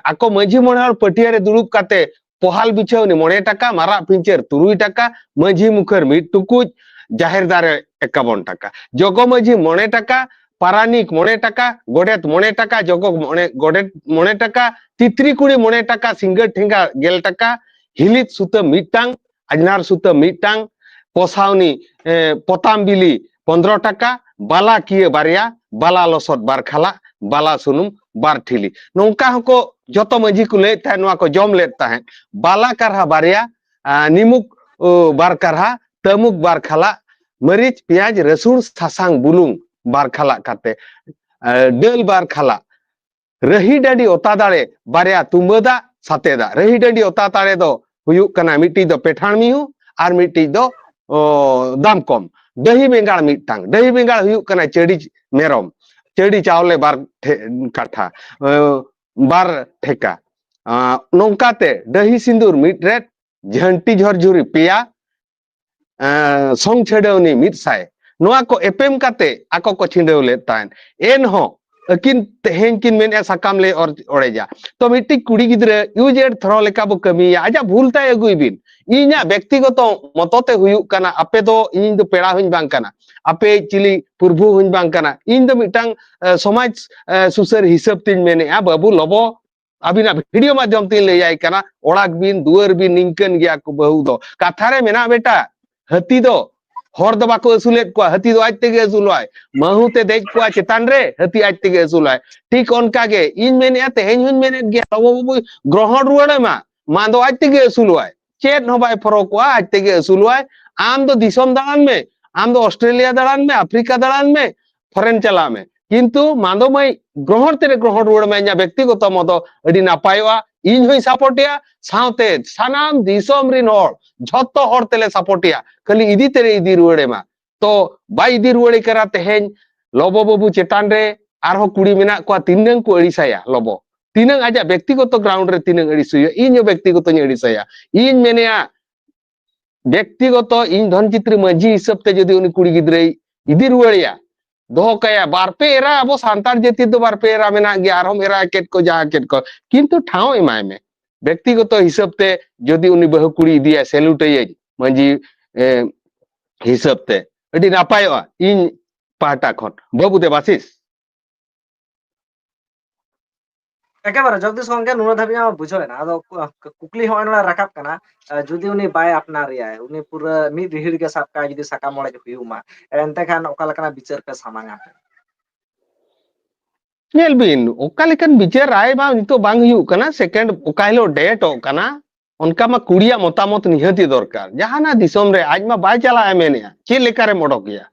ᱟᱠᱚ ᱢᱟᱹᱡᱷᱤ ᱢᱚᱬᱮ ᱦᱚᱲ ᱯᱟᱹᱴᱤᱭᱟᱹ ᱨᱮ ᱫᱩᱲᱩᱵ ᱠᱟᱛᱮ ᱯᱚᱦᱟᱞ ᱵᱤᱪᱷᱟᱹᱣᱱᱤ ᱢᱚᱬᱮ ᱴᱟᱠᱟ, ᱢᱟᱨᱟᱜ ᱯᱤᱧᱪᱟᱹᱨ ᱛᱩᱨᱩᱭ ᱴᱟᱠᱟ, ᱢᱟᱹᱡᱷᱤ ᱢᱩᱠᱷᱟᱹᱨ ᱢᱤᱫ ᱴᱩᱠᱩᱡ, ᱡᱟᱦᱮᱨ ᱫᱟᱨᱮ ᱮᱠᱟᱵᱚᱱ ᱴᱟᱠᱟ, ᱡᱚᱜᱚ ᱢᱟᱹᱡᱷᱤ ᱢᱚᱬᱮ ᱴᱟᱠᱟ, ᱯᱟᱨᱟᱱᱤᱠ ᱢᱚᱬᱮ ᱴᱟᱠᱟ, ᱜᱚᱰᱮᱛ ᱢᱚᱬᱮ ᱴᱟᱠᱟ, ᱡᱚᱜᱚ ᱢᱚᱬᱮ, ᱜᱚᱰᱮᱛ ᱢᱚᱬᱮ ᱴᱟᱠᱟ, ᱛᱤᱛᱨᱤ ᱠᱩᱲᱤ ᱢᱚᱬᱮ ᱴᱟᱠᱟ, ᱥᱤᱸᱜᱟᱹᱲ ᱴᱷᱮᱸᱜᱟ ᱜᱮᱞ ᱴᱟᱠᱟ, ᱦᱤᱞᱤᱫ ᱥᱩᱛᱟᱹᱢ ᱢᱤᱫᱴᱟᱝ, ᱟᱡᱽᱱᱟᱨ ᱥᱩᱛᱟᱹᱢ ᱢᱤᱫᱴᱟᱝ, ᱯᱚᱥᱟᱣᱱᱤ, ᱮ, ᱯᱚᱛᱟᱢ ᱵᱤᱞᱤ ᱯᱚᱱᱫᱽᱨᱚ ᱴᱟᱠᱟ, ᱵᱟᱞᱟ ᱠᱤᱭᱟᱹ ᱵᱟᱨᱭᱟ, ᱵᱟᱞᱟ ᱞᱚᱥᱚᱫ ᱵᱟᱨ ᱠᱷᱟᱞᱟᱜ, ᱵᱟᱞᱟ ᱥᱩᱱᱩᱢ ᱵᱟᱨ ᱴᱷᱤᱞᱤ᱾ ᱱᱚᱝᱠᱟ ᱦᱚᱸᱠᱚ ᱡᱚᱛᱚ ᱢᱟᱹᱡᱷᱤ ᱠᱚ ᱞᱟᱹᱭᱮᱫ ᱛᱟᱦᱮᱸᱫ, ᱱᱚᱣᱟ ᱠᱚ ᱡᱚᱢ ᱞᱮᱫ ᱛᱟᱦᱮᱸᱫ᱾ ᱵᱟᱞᱟ ᱠᱟᱨᱦᱟ ᱵᱟᱨᱭᱟ, ᱟ, ᱱᱤᱢᱩᱠ, ᱚ, ᱵᱟᱨ ᱠᱟᱨᱦᱟ, ᱛᱟᱹᱢᱩᱠ ᱵᱟᱨ ᱠᱷᱟᱞᱟᱜ, ᱢᱟᱹᱨᱤᱪ, ᱯᱮᱸᱭᱟᱡᱽ, ᱨᱟᱹᱥᱩᱱ, ᱥᱟᱥᱟᱝ, ᱵᱩᱞᱩᱝ ᱵᱟᱨ ᱠᱷᱟᱞᱟᱜ ᱠᱟᱛᱮ, ᱟ, ᱰᱟᱹᱞ ᱵᱟᱨ ᱠᱷᱟᱞᱟᱜ, ᱨᱟᱹᱦᱤ ᱰᱟᱹᱰᱤ ᱚᱛᱟ ᱫᱟᱲᱮ ᱵᱟᱨᱭᱟ ᱛᱩᱢᱵᱟᱹ ᱫᱟᱜ ᱥᱟᱛᱮ ᱫᱟᱜ᱾ ᱨᱟᱹᱦᱤ ᱰᱟᱹᱰᱤ ᱚᱛᱟ ᱫᱟᱲᱮ ᱫᱚ ᱦᱩᱭᱩᱜ ᱠᱟᱱᱟ ᱢᱤᱫᱴᱤᱡ ᱫᱚ ᱯᱮᱴᱷᱟᱲ ᱢᱤᱦᱩ ᱟᱨ ᱢᱤᱫᱴᱤᱡ ᱫᱚ, ᱚ, ᱫᱟᱢᱠᱚᱢ᱾ ᱰᱟᱹᱦᱤ ᱵᱮᱸᱜᱟᱲ ᱢᱤᱫᱴᱟᱝ, ᱰᱟᱹᱦᱤ ᱵᱮᱸᱜᱟᱲ ᱦᱩᱭᱩᱜ ᱠᱟᱱᱟ ᱪᱟᱹᱰᱤ ᱢᱮᱨᱚᱢ, ᱪᱟᱹᱰᱤ ᱪᱟᱣᱞᱮ ᱵᱟᱨ ᱴᱷᱮ-, ᱠᱟᱴᱷᱟ, ᱚ, ᱵᱟᱨ ᱴᱷᱮᱠᱟ᱾ ᱟ, ᱱᱚᱝᱠᱟᱛᱮ ᱰᱟᱹᱦᱤ ᱥᱤᱸᱫᱩᱨ ᱢᱤᱫ ᱨᱮᱫ, ᱡᱷᱟᱹᱱᱴᱤ ᱡᱷᱚᱨᱡᱷᱩᱨᱤ ᱯᱮᱭᱟ, ᱮᱸ, ᱥᱚᱝ ᱪᱷᱟᱹᱰᱟᱹᱣᱱᱤ ᱢᱤᱫ ᱥᱟᱭ᱾ ᱱᱚᱣᱟ ᱠᱚ ᱮᱯᱮᱢ ᱠᱟᱛᱮ ᱟᱠᱚ ᱠᱚ ᱪᱷᱤᱸᱰᱟᱹᱣ ᱞᱮᱫ ᱛᱟᱦᱮᱸᱫ᱾ ᱮᱱᱦᱚᱸ ᱟᱹᱠᱤᱱ ᱛᱮᱦᱮᱧ ᱠᱤᱱ ᱢᱮᱱᱮᱫᱼᱟ ᱥᱟᱠᱟᱢ ᱞᱮ ᱚᱨ-, ᱚᱲᱮᱡᱟ᱾ ᱛᱚ ᱢᱤᱫᱴᱤᱡ ᱠᱩᱲᱤ ᱜᱤᱫᱽᱨᱟᱹ use and throw ᱞᱮᱠᱟ ᱵᱚ ᱠᱟᱹᱢᱤᱭᱟ, ᱟᱡᱟᱜ ᱵᱷᱩᱞ ᱛᱟᱭ ᱟᱹᱜᱩᱭ ᱵᱤᱱ᱾ ᱤᱧᱟᱜ ᱵᱮᱠᱛᱤᱜᱚᱛᱚ ᱢᱚᱛᱚ ᱛᱮ ᱦᱩᱭᱩᱜ ᱠᱟᱱᱟ, ᱟᱯᱮ ᱫᱚ, ᱤᱧ ᱫᱚ ᱯᱮᱲᱟ ᱦᱚᱸᱧ ᱵᱟᱝ ᱠᱟᱱᱟ, ᱟᱯᱮ ᱪᱤᱞᱤ ᱯᱨᱚᱵᱷᱩ ᱦᱚᱸᱧ ᱵᱟᱝ ᱠᱟᱱᱟ, ᱤᱧ ᱫᱚ ᱢᱤᱫᱴᱟᱝ, ᱮ, ᱥᱚᱢᱟᱡᱽ, ᱮ, ᱥᱩᱥᱟᱹᱨ ᱦᱤᱥᱟᱹᱵ ᱛᱤᱧ ᱢᱮᱱᱮᱫᱼᱟ, ᱵᱟᱹᱵᱩ ᱞᱚᱵᱚ, ᱟᱹᱵᱤᱱᱟᱜ video ᱢᱟᱫᱽᱫᱷᱚᱢ ᱛᱮᱧ ᱞᱟᱹᱭᱟᱭ ᱠᱟᱱᱟ, ᱚᱲᱟᱜ ᱵᱤᱱ, ᱫᱩᱣᱟᱹᱨ ᱵᱤᱱ, ᱱᱤᱝᱠᱟᱹᱱ ᱜᱮᱭᱟ ᱠᱚ ᱵᱟᱹᱦᱩ ᱫᱚ᱾ ᱠᱟᱛᱷᱟ ᱨᱮ ᱢᱮᱱᱟᱜ ᱵᱮᱴᱟ, ᱦᱟᱹᱛᱤ ᱫᱚ ᱦᱚᱲ ᱫᱚ ᱵᱟᱠᱚ ᱟᱹᱥᱩᱞᱮᱫ ᱠᱚᱣᱟ, ᱦᱟᱹᱛᱤ ᱫᱚ ᱟᱡ ᱛᱮᱜᱮ ᱟᱹᱥᱩᱞᱚᱜᱼᱟᱭ᱾ ᱢᱟᱹᱦᱩ ᱛᱮ ᱫᱮᱡ ᱠᱚᱣᱟ ᱪᱮᱛᱟᱱ ᱨᱮ, ᱦᱟᱹᱛᱤ ᱟᱡ ᱛᱮᱜᱮ ᱟᱹᱥᱩᱞᱚᱜᱼᱟᱭ᱾ ᱴᱷᱤᱠ ᱚᱱᱠᱟ ᱜᱮ ᱤᱧ ᱢᱮᱱᱮᱫᱼᱟ, ᱛᱮᱦᱮᱧ ᱦᱚᱸᱧ ᱢᱮᱱᱮᱫ ᱜᱮᱭᱟ, ᱞᱚᱵᱚ ᱵᱟᱹᱵᱩ ᱜᱨᱚᱦᱚᱬ ᱨᱩᱣᱟᱹᱲ ᱮᱢᱟ, ᱢᱟ ᱫᱚ ᱟᱡ ᱛᱮᱜᱮ ᱟᱹᱥᱩᱞᱚᱜᱼᱟᱭ, ᱪᱮᱫ ᱦᱚᱸ ᱵᱟᱭ ᱯᱷᱚᱨᱚᱠᱚᱜᱼᱟ, ᱟᱡ ᱛᱮᱜᱮ ᱟᱹᱥᱩᱞᱚᱜᱼᱟᱭ᱾ ᱟᱢ ᱫᱚ ᱫᱤᱥᱚᱢ ᱫᱟᱬᱟᱱ ᱢᱮ, ᱟᱢ ᱫᱚ ᱚᱥᱴᱨᱮᱞᱤᱭᱟ ᱫᱟᱬᱟᱱ ᱢᱮ, ᱟᱯᱷᱨᱤᱠᱟ ᱫᱟᱬᱟᱱ ᱢᱮ, ᱯᱷᱚᱨᱮᱱ ᱪᱟᱞᱟᱜ ᱢᱮ, ᱠᱤᱱᱛᱩ ᱢᱟᱸᱫᱚ ᱢᱟᱹᱭ ᱜᱨᱚᱦᱚᱬ ᱛᱮᱨᱮ ᱜᱨᱚᱦᱚᱬ ᱨᱩᱣᱟᱹᱲ ᱢᱮ, ᱤᱧᱟᱹᱜ ᱵᱮᱠᱛᱤᱜᱚᱛᱚ ᱢᱚᱛᱚ ᱟᱹᱰᱤ ᱱᱟᱯᱟᱭᱚᱜᱼᱟ, ᱤᱧ ᱦᱚᱸᱧ ᱥᱟᱯᱳᱨᱴᱮᱭᱟ, ᱥᱟᱶᱛᱮ ᱥᱟᱱᱟᱢ ᱫᱤᱥᱚᱢ ᱨᱤᱱ ᱦᱚᱲ ᱡᱷᱚᱛᱚ ᱦᱚᱲ ᱛᱮᱞᱮ ᱥᱟᱯᱳᱨᱴᱮᱭᱟ, ᱠᱷᱟᱹᱞᱤ ᱤᱫᱤ ᱛᱮᱨᱮ ᱤᱫᱤ ᱨᱩᱣᱟᱹᱲ ᱮᱢᱟ᱾ ᱛᱚ ᱵᱟᱭ ᱤᱫᱤ ᱨᱩᱣᱟᱹᱲᱮ ᱠᱟᱱᱟ᱾ ᱛᱮᱦᱮᱧ ᱞᱚᱵᱚ ᱵᱟᱹᱵᱩ ᱪᱮᱛᱟᱱ ᱨᱮ ᱟᱨᱦᱚᱸ ᱠᱩᱲᱤ ᱢᱮᱱᱟᱜ ᱠᱚᱣᱟ, ᱛᱤᱱᱟᱹᱝ ᱠᱚ ᱟᱹᱲᱤᱥᱟᱭᱟ ᱞᱚᱵᱚ, ᱛᱤᱱᱟᱹᱝ ᱟᱡᱟᱜ ᱵᱮᱠᱛᱤᱜᱚᱛᱚ ground ᱨᱮ ᱛᱤᱱᱟᱹᱝ ᱟᱹᱲᱤᱥ ᱦᱩᱭᱩᱜᱼᱟ, ᱤᱧ ᱦᱚᱸ ᱵᱮᱠᱛᱤᱜᱚᱛᱚᱧ ᱟᱹᱲᱤᱥᱟᱭᱟ᱾ ᱤᱧ ᱢᱮᱱᱮᱭᱟ, ᱵᱮᱠᱛᱤᱜᱚᱛᱚ ᱤᱧ ᱫᱷᱚᱱᱪᱤᱛᱨᱤ ᱢᱟᱹᱡᱷᱤ ᱦᱤᱥᱟᱹᱵ ᱛᱮ ᱡᱩᱫᱤ ᱩᱱᱤ ᱠᱩᱲᱤ ᱜᱤᱫᱽᱨᱟᱹᱭ ᱤᱫᱤ ᱨᱩᱣᱟᱹᱲᱮᱭᱟ, ᱫᱚᱦᱚ ᱠᱟᱭᱟ, ᱵᱟᱨ ᱯᱮ ᱮᱨᱟ, ᱟᱵᱚ ᱥᱟᱱᱛᱟᱲ ᱡᱟᱹᱛᱤ ᱫᱚ ᱵᱟᱨ ᱯᱮ ᱮᱨᱟ ᱢᱮᱱᱟᱜ ᱜᱮᱭᱟ, ᱟᱨᱦᱚᱸ ᱮᱨᱟ ᱠᱮᱫ ᱠᱚ, ᱡᱟᱦᱟᱸ ᱠᱮᱫ ᱠᱚ, ᱠᱤᱱᱛᱩ ᱴᱷᱟᱶ ᱮᱢᱟᱭ ᱢᱮ᱾ ᱵᱮᱠᱛᱤᱜᱚᱛᱚ ᱦᱤᱥᱟᱹᱵ ᱛᱮ ᱡᱩᱫᱤ ᱩᱱᱤ ᱵᱟᱹᱦᱩ ᱠᱩᱲᱤ ᱤᱫᱤᱭᱟᱭ, salute ᱟᱹᱭᱟᱹᱧ ᱢᱟᱹᱡᱷᱤ, ᱮ, ᱦᱤᱥᱟᱹᱵ ᱛᱮ, ᱟᱹᱰᱤ ᱱᱟᱯᱟᱭᱚᱜᱼᱟ᱾ ᱤᱧ ᱯᱟᱦᱴᱟ ᱠᱷᱚᱱ᱾ ᱵᱟᱹᱵᱩ ᱫᱮᱵᱟᱥᱤᱥ᱾ ᱮᱠᱮᱵᱟᱨᱮ ᱡᱚᱜᱽᱫᱤᱥ ᱜᱚᱝᱠᱮ, ᱱᱩᱱᱟᱹᱜ ᱫᱷᱟᱹᱵᱤᱡ ᱟᱢᱟᱜ ᱵᱩᱡᱷᱟᱹᱣ ᱮᱱᱟ᱾ ᱟᱫᱚ ᱠᱩ-, ᱠᱩᱠᱞᱤ ᱦᱚᱸᱜᱼᱚᱭ ᱱᱚᱰᱮ ᱨᱟᱠᱟᱵ ᱠᱟᱱᱟ, ᱟᱨ ᱡᱩᱫᱤ ᱩᱱᱤ ᱵᱟᱭ ᱟᱯᱱᱟᱨᱮᱭᱟᱭ, ᱩᱱᱤ ᱯᱩᱨᱟᱹ ᱢᱤᱫ ᱨᱤᱦᱤᱲ ᱜᱮ ᱥᱟᱵ ᱠᱟᱜᱼᱟᱭ, ᱡᱩᱫᱤ ᱥᱟᱠᱟᱢ ᱚᱲᱮᱡ ᱦᱩᱭᱩᱜ ᱢᱟ, ᱮᱱᱛᱮ ᱠᱷᱟᱱ ᱚᱠᱟ ᱞᱮᱠᱟᱱᱟᱜ ᱵᱤᱪᱟᱹᱨ ᱯᱮ ᱥᱟᱢᱟᱝᱟ? ᱧᱮᱞ ᱵᱤᱱ, ᱚᱠᱟ ᱞᱮᱠᱟᱱ ᱵᱤᱪᱟᱹᱨ ᱨᱟᱭ ᱢᱟ ᱱᱤᱛᱚᱜ ᱵᱟᱝ ᱦᱩᱭᱩᱜ ᱠᱟᱱᱟ, ᱥᱮᱠᱮᱱᱰ ᱚᱠᱟ ᱦᱤᱞᱳᱜ ᱰᱮᱴᱚᱜ ᱠᱟᱱᱟ, ᱚᱱᱠᱟ ᱢᱟ ᱠᱩᱲᱤᱭᱟᱜ ᱢᱚᱛᱟᱢᱚᱛ ᱱᱤᱦᱟᱹᱛᱤ ᱫᱚᱨᱠᱟᱨ᱾ ᱡᱟᱦᱟᱱᱟᱜ ᱫᱤᱥᱚᱢ ᱨᱮ ᱟᱡ ᱢᱟ ᱵᱟᱭ ᱪᱟᱞᱟᱜᱼᱟ ᱢᱮᱱᱮᱜᱼᱟ, ᱪᱮᱫ ᱞᱮᱠᱟᱨᱮᱢ ᱚᱰᱚᱠᱮᱭᱟ?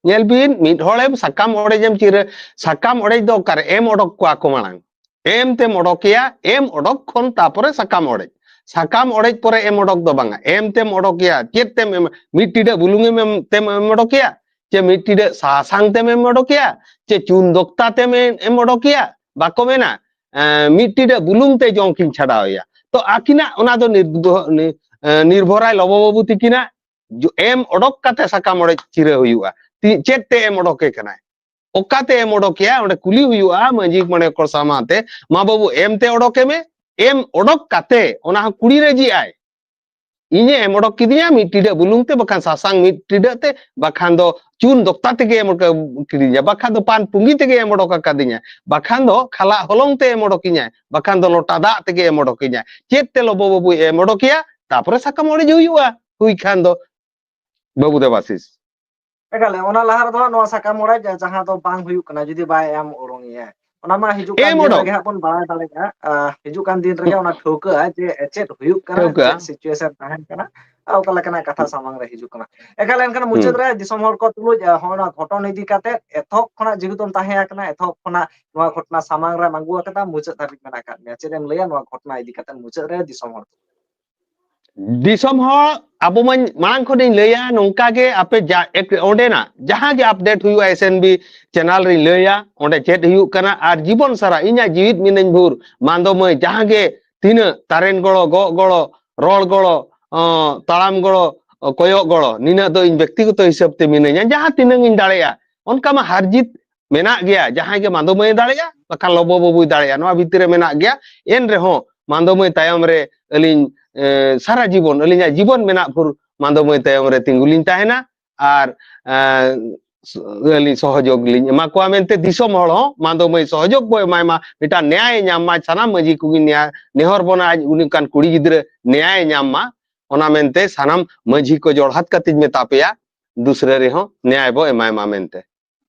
ᱧᱮᱞ ᱵᱤᱱ, ᱢᱤᱫ ᱦᱚᱲᱮᱢ ᱥᱟᱠᱟᱢ ᱚᱲᱮᱡᱮᱢ ᱪᱤᱨᱟᱹ, ᱥᱟᱠᱟᱢ ᱚᱲᱮᱡ ᱫᱚ ᱚᱠᱟᱨᱮ ᱮᱢ ᱚᱰᱚᱠ ᱠᱚᱣᱟ ᱠᱚ ᱢᱟᱲᱟᱝ? ᱮᱢ ᱛᱮᱢ ᱚᱰᱚᱠᱮᱭᱟ, ᱮᱢ ᱚᱰᱚᱠ ᱠᱷᱚᱱ ᱛᱟᱯᱚᱨᱮ ᱥᱟᱠᱟᱢ ᱚᱲᱮᱡ᱾ ᱥᱟᱠᱟᱢ ᱚᱲᱮᱡ ᱯᱚᱨᱮ ᱮᱢ ᱚᱰᱚᱠ ᱫᱚ ᱵᱟᱝᱟ, ᱮᱢ ᱛᱮᱢ ᱚᱰᱚᱠᱮᱭᱟ᱾ ᱪᱮᱫ ᱛᱮᱢ ᱮᱢ? ᱢᱤᱫ ᱴᱤᱰᱟᱹᱜ ᱵᱩᱞᱩᱝ ᱮᱢ ᱮᱢ-, ᱛᱮᱢ ᱮᱢ ᱚᱰᱚᱠᱮᱭᱟ, ᱪᱮ ᱢᱤᱫ ᱴᱤᱰᱟᱹᱜ ᱥᱟᱥᱟᱝ ᱛᱮᱢ ᱮᱢ ᱚᱰᱚᱠᱮᱭᱟ, ᱪᱮ ᱪᱩᱱ ᱫᱚᱠᱛᱟ ᱛᱮᱢ ᱮᱢ, ᱮᱢ ᱚᱰᱚᱠᱮᱭᱟ? ᱵᱟᱠᱚ ᱢᱮᱱᱟ, ᱮᱸ, ᱢᱤᱫ ᱴᱤᱰᱟᱹᱜ ᱵᱩᱞᱩᱝ ᱛᱮ ᱡᱚᱝ ᱠᱤᱱ ᱪᱷᱟᱰᱟᱣ ᱮᱭᱟ᱾ ᱛᱚ ᱟᱹᱠᱤᱱᱟᱜ ᱚᱱᱟ ᱫᱚ ᱱᱤᱨᱫᱚ-, ᱱᱤ-, ᱮᱸ, ᱱᱤᱨᱵᱷᱚᱨᱟᱭ ᱞᱚᱵᱚ ᱵᱟᱹᱵᱩ ᱛᱤᱠᱤᱱᱟᱜ ᱡᱚ-, ᱮᱢ ᱚᱰᱚᱠ ᱠᱟᱛᱮ ᱥᱟᱠᱟᱢ ᱚᱲᱮᱡ ᱪᱤᱨᱟᱹ ᱦᱩᱭᱩᱜᱼᱟ᱾ ᱛᱤ-, ᱪᱮᱫ ᱛᱮ ᱮᱢ ᱚᱰᱚᱠᱮ ᱠᱟᱱᱟᱭ? ᱚᱠᱟᱛᱮ ᱮᱢ ᱚᱰᱚᱠᱮᱭᱟ? ᱚᱸᱰᱮ ᱠᱩᱞᱤ ᱦᱩᱭᱩᱜᱼᱟ ᱢᱟᱹᱡᱷᱤ ᱢᱚᱬᱮ ᱠᱚ ᱥᱟᱢᱟᱝ ᱛᱮ, "ᱢᱟ ᱵᱟᱹᱵᱩ, ᱮᱢ ᱛᱮ ᱚᱰᱚᱠᱮ ᱢᱮ, ᱮᱢ ᱚᱰᱚᱠ ᱠᱟᱛᱮ ᱚᱱᱟ ᱦᱚᱸ ᱠᱩᱲᱤ ᱨᱟᱹᱡᱤᱜ ᱟᱭ, ᱤᱧᱮ ᱮᱢ ᱚᱰᱚᱠ ᱠᱤᱫᱤᱧᱟ ᱢᱤᱫ ᱴᱤᱰᱟᱹᱜ ᱵᱩᱞᱩᱝ ᱛᱮ, ᱵᱟᱠᱷᱟᱱ ᱥᱟᱥᱟᱝ ᱢᱤᱫ ᱴᱤᱰᱟᱹᱜ ᱛᱮ, ᱵᱟᱠᱷᱟᱱ ᱫᱚ ᱪᱩᱱ ᱫᱚᱠᱛᱟ ᱛᱮᱜᱮ ᱮᱢ ᱚᱰᱚᱠ ᱠᱤᱫᱤᱧᱟ, ᱵᱟᱠᱷᱟᱱ ᱫᱚ ᱯᱟᱱ ᱯᱩᱸᱜᱤ ᱛᱮᱜᱮ ᱮᱢ ᱚᱰᱚᱠ ᱟᱠᱟᱫᱤᱧᱟ, ᱵᱟᱠᱷᱟᱱ ᱫᱚ ᱠᱷᱟᱞᱟᱜ ᱦᱚᱞᱚᱝ ᱛᱮ ᱮᱢ ᱚᱰᱚᱠᱤᱧᱟᱭ, ᱵᱟᱠᱷᱟᱱ ᱫᱚ ᱞᱚᱴᱟ ᱫᱟᱜ ᱛᱮᱜᱮ ᱮᱢ ᱚᱰᱚᱠᱤᱧᱟᱭ᱾" ᱪᱮᱫ ᱛᱮ ᱞᱚᱵᱚ ᱵᱟᱹᱵᱩᱭ ᱮᱢ ᱚᱰᱚᱠᱮᱭᱟ? ᱛᱟᱯᱚᱨᱮ ᱥᱟᱠᱟᱢ ᱚᱲᱮᱡ ᱦᱩᱭᱩᱜᱼᱟ, ᱦᱩᱭ ᱠᱷᱟᱱ ᱫᱚ᱾ ᱵᱟᱹᱵᱩ ᱫᱮᱵᱟᱥᱤᱥ᱾ ᱮᱠᱟᱞ, ᱚᱱᱟ ᱞᱟᱦᱟ ᱨᱮᱫᱚ ᱦᱟᱸᱜ ᱱᱚᱣᱟ ᱥᱟᱠᱟᱢ ᱚᱲᱮᱡ ᱡᱟᱦᱟᱸ ᱫᱚ ᱵᱟᱝ ᱦᱩᱭᱩᱜ ᱠᱟᱱᱟ, ᱡᱩᱫᱤ ᱵᱟᱭ ᱮᱢ ᱩᱰᱩᱝᱮᱭᱟ, ᱚᱱᱟ ᱢᱟ ᱦᱤᱡᱩᱜ ᱠᱟᱱ ᱮᱢ ᱫᱤᱱ ᱚᱰᱚᱠ᱾ ᱨᱮᱜᱮ ᱦᱟᱸᱜ ᱵᱚᱱ ᱵᱟᱲᱟᱭ ᱫᱟᱲᱮᱭᱟᱜᱼᱟ᱾ ᱟᱸ, ᱦᱤᱡᱩᱜ ᱠᱟᱱ ᱫᱤᱱ ᱨᱮᱜᱮ ᱚᱱᱟ ᱴᱷᱟᱹᱣᱠᱟᱹᱜᱼᱟ ᱡᱮ ᱪᱮᱫ ᱦᱩᱭᱩᱜ ᱠᱟᱱᱟ, ᱴᱷᱟᱹᱣᱠᱟᱹᱜᱼᱟ᱾ ᱪᱮᱫ situation ᱛᱟᱦᱮᱱ ᱠᱟᱱᱟ, ᱟᱨ ᱚᱠᱟ ᱞᱮᱠᱟᱱᱟᱜ ᱠᱟᱛᱷᱟ ᱥᱟᱢᱟᱝ ᱨᱮ ᱦᱤᱡᱩᱜ ᱠᱟᱱᱟ᱾ ᱮᱠᱟᱞ, ᱮᱱᱠᱷᱟᱱ ᱢᱩᱪᱟᱹᱫ ᱦᱩᱸ᱾ ᱨᱮ ᱫᱤᱥᱚᱢ ᱦᱚᱲ ᱠᱚ ᱛᱩᱞᱩᱡ, ᱟᱸ, ᱦᱚᱸᱜᱼᱚ ᱱᱚᱣᱟ ᱜᱷᱚᱴᱚᱱ ᱤᱫᱤ ᱠᱟᱛᱮ ᱮᱛᱚᱦᱚᱵ ᱠᱷᱚᱱᱟᱜ ᱡᱮᱦᱮᱛᱩᱢ ᱛᱟᱦᱮᱸ ᱟᱠᱟᱱᱟ, ᱮᱛᱚᱦᱚᱵ ᱠᱷᱚᱱᱟᱜ ᱱᱚᱣᱟ ᱜᱷᱚᱴᱚᱱᱟ ᱥᱟᱢᱟᱝ ᱨᱮᱢ ᱟᱹᱜᱩ ᱟᱠᱟᱫᱟ, ᱢᱩᱪᱟᱹᱫ ᱫᱷᱟᱹᱵᱤᱡ ᱢᱮᱱᱟᱜ ᱟᱠᱟᱫ ᱢᱮᱭᱟ, ᱪᱮᱫ ᱮᱢ ᱞᱟᱹᱭᱟ ᱱᱚᱣᱟ ᱜᱷᱚᱴᱚᱱᱟ ᱤᱫᱤ ᱠᱟᱛᱮ ᱢᱩᱪᱟᱹᱫ ᱨᱮ ᱫᱤᱥᱚᱢ ᱦᱚᱲ? ᱫᱤᱥᱚᱢ ᱦᱚᱲ, ᱟᱵᱚ ᱢᱟᱧ ᱢᱟᱲᱟᱝ ᱠᱷᱚᱱᱤᱧ ᱞᱟᱹᱭᱟ, ᱱᱚᱝᱠᱟ ᱜᱮ ᱟᱯᱮ ᱡᱟ-, ᱮᱠ-, ᱚᱸᱰᱮᱱᱟᱜ ᱡᱟᱦᱟᱸ ᱜᱮ update ᱦᱩᱭᱩᱜᱼᱟ, S N B channel ᱨᱤᱧ ᱞᱟᱹᱭᱟ, ᱚᱸᱰᱮ ᱪᱮᱫ ᱦᱩᱭᱩᱜ ᱠᱟᱱᱟ᱾ ᱟᱨ ᱡᱤᱵᱚᱱ ᱥᱟᱨᱟ ᱤᱧᱟᱹᱜ ᱡᱤᱣᱤᱫ ᱢᱤᱱᱟᱹᱧ ᱵᱷᱳᱨ ᱢᱟᱱᱫᱚ ᱢᱟᱹᱭ ᱡᱟᱦᱟᱸ ᱜᱮ ᱛᱤᱱᱟᱹᱜ ᱛᱟᱨᱮᱱ ᱜᱚᱲᱚ, ᱜᱚᱜ ᱜᱚᱲᱚ, ᱨᱚᱲ ᱜᱚᱲᱚ, ᱚᱸ, ᱛᱟᱲᱟᱢ ᱜᱚᱲᱚ, ᱚᱸ, ᱠᱚᱭᱚᱜ ᱜᱚᱲᱚ, ᱱᱤᱱᱟᱹᱜ ᱫᱚ ᱤᱧ ᱵᱮᱠᱛᱤᱜᱚᱛᱚ ᱦᱤᱥᱟᱹᱵ ᱛᱮ ᱢᱤᱱᱟᱹᱧᱟ, ᱡᱟᱦᱟᱸ ᱛᱤᱱᱟᱹᱝ ᱤᱧ ᱫᱟᱲᱮᱭᱟᱜᱼᱟ᱾ ᱚᱱᱠᱟ ᱢᱟ ᱦᱟᱨ ᱡᱤᱛ ᱢᱮᱱᱟᱜ ᱜᱮᱭᱟ, ᱡᱟᱦᱟᱸᱭ ᱜᱮ ᱢᱟᱱᱫᱚ ᱢᱟᱹᱭ ᱫᱟᱲᱮᱭᱟᱜᱼᱟ, ᱵᱟᱠᱷᱟᱱ ᱞᱚᱵᱚ ᱵᱟᱹᱵᱩᱭ ᱫᱟᱲᱮᱭᱟᱜᱼᱟ, ᱱᱚᱣᱟ ᱵᱷᱤᱛᱤᱨ ᱨᱮ ᱢᱮᱱᱟᱜ ᱜᱮᱭᱟ᱾ ᱮᱱ ᱨᱮᱦᱚᱸ ᱢᱟᱱᱫᱚ ᱢᱟᱹᱭ ᱛᱟᱭᱚᱢ ᱨᱮ ᱟᱹᱞᱤᱧ, ᱮ, ᱥᱟᱨᱟ ᱡᱤᱵᱚᱱ, ᱟᱹᱞᱤᱧᱟᱜ ᱡᱤᱵᱚᱱ ᱢᱮᱱᱟᱜ ᱵᱷᱳᱨ ᱢᱟᱱᱫᱚ ᱢᱟᱹᱭ ᱛᱟᱭᱚᱢ ᱨᱮ ᱛᱤᱸᱜᱩ ᱞᱤᱧ ᱛᱟᱦᱮᱱᱟ᱾ ᱟᱨ, ᱮ, ᱟᱹᱞᱤᱧ ᱥᱚᱦᱚᱡᱳᱜᱽ ᱞᱤᱧ ᱮᱢᱟ ᱠᱚᱣᱟ ᱢᱮᱱᱛᱮ ᱫᱤᱥᱚᱢ ᱦᱚᱲ ᱦᱚᱸ ᱢᱟᱱᱫᱚ ᱢᱟᱹᱭ ᱥᱚᱦᱚᱡᱳᱜᱽ ᱵᱚ ᱮᱢᱟᱭ ᱢᱟ, ᱢᱤᱫᱴᱟᱝ ᱱᱮᱭᱟᱭ ᱧᱟᱢ ᱢᱟ᱾ ᱥᱟᱱᱟᱢ ᱢᱟᱹᱡᱷᱤ ᱠᱚᱜᱮ ᱱᱮᱭᱟᱭ ᱱᱮᱦᱚᱨ ᱵᱚᱱᱟ, ᱟᱡ ᱩᱱᱤ ᱚᱱᱠᱟᱱ ᱠᱩᱲᱤ ᱜᱤᱫᱽᱨᱟᱹ ᱱᱮᱭᱟᱭ ᱧᱟᱢ ᱢᱟ, ᱚᱱᱟ ᱢᱮᱱᱛᱮ ᱥᱟᱱᱟᱢ ᱢᱟᱹᱡᱷᱤ ᱠᱚ ᱡᱚᱲᱦᱟᱛ ᱠᱟᱛᱮᱧ ᱢᱮᱛᱟ ᱯᱮᱭᱟ, ᱫᱩᱥᱨᱟᱹ ᱨᱮᱦᱚᱸ ᱱᱮᱭᱟᱭ ᱵᱚ ᱮᱢᱟᱭ ᱢᱟ ᱢᱮᱱᱛᱮ᱾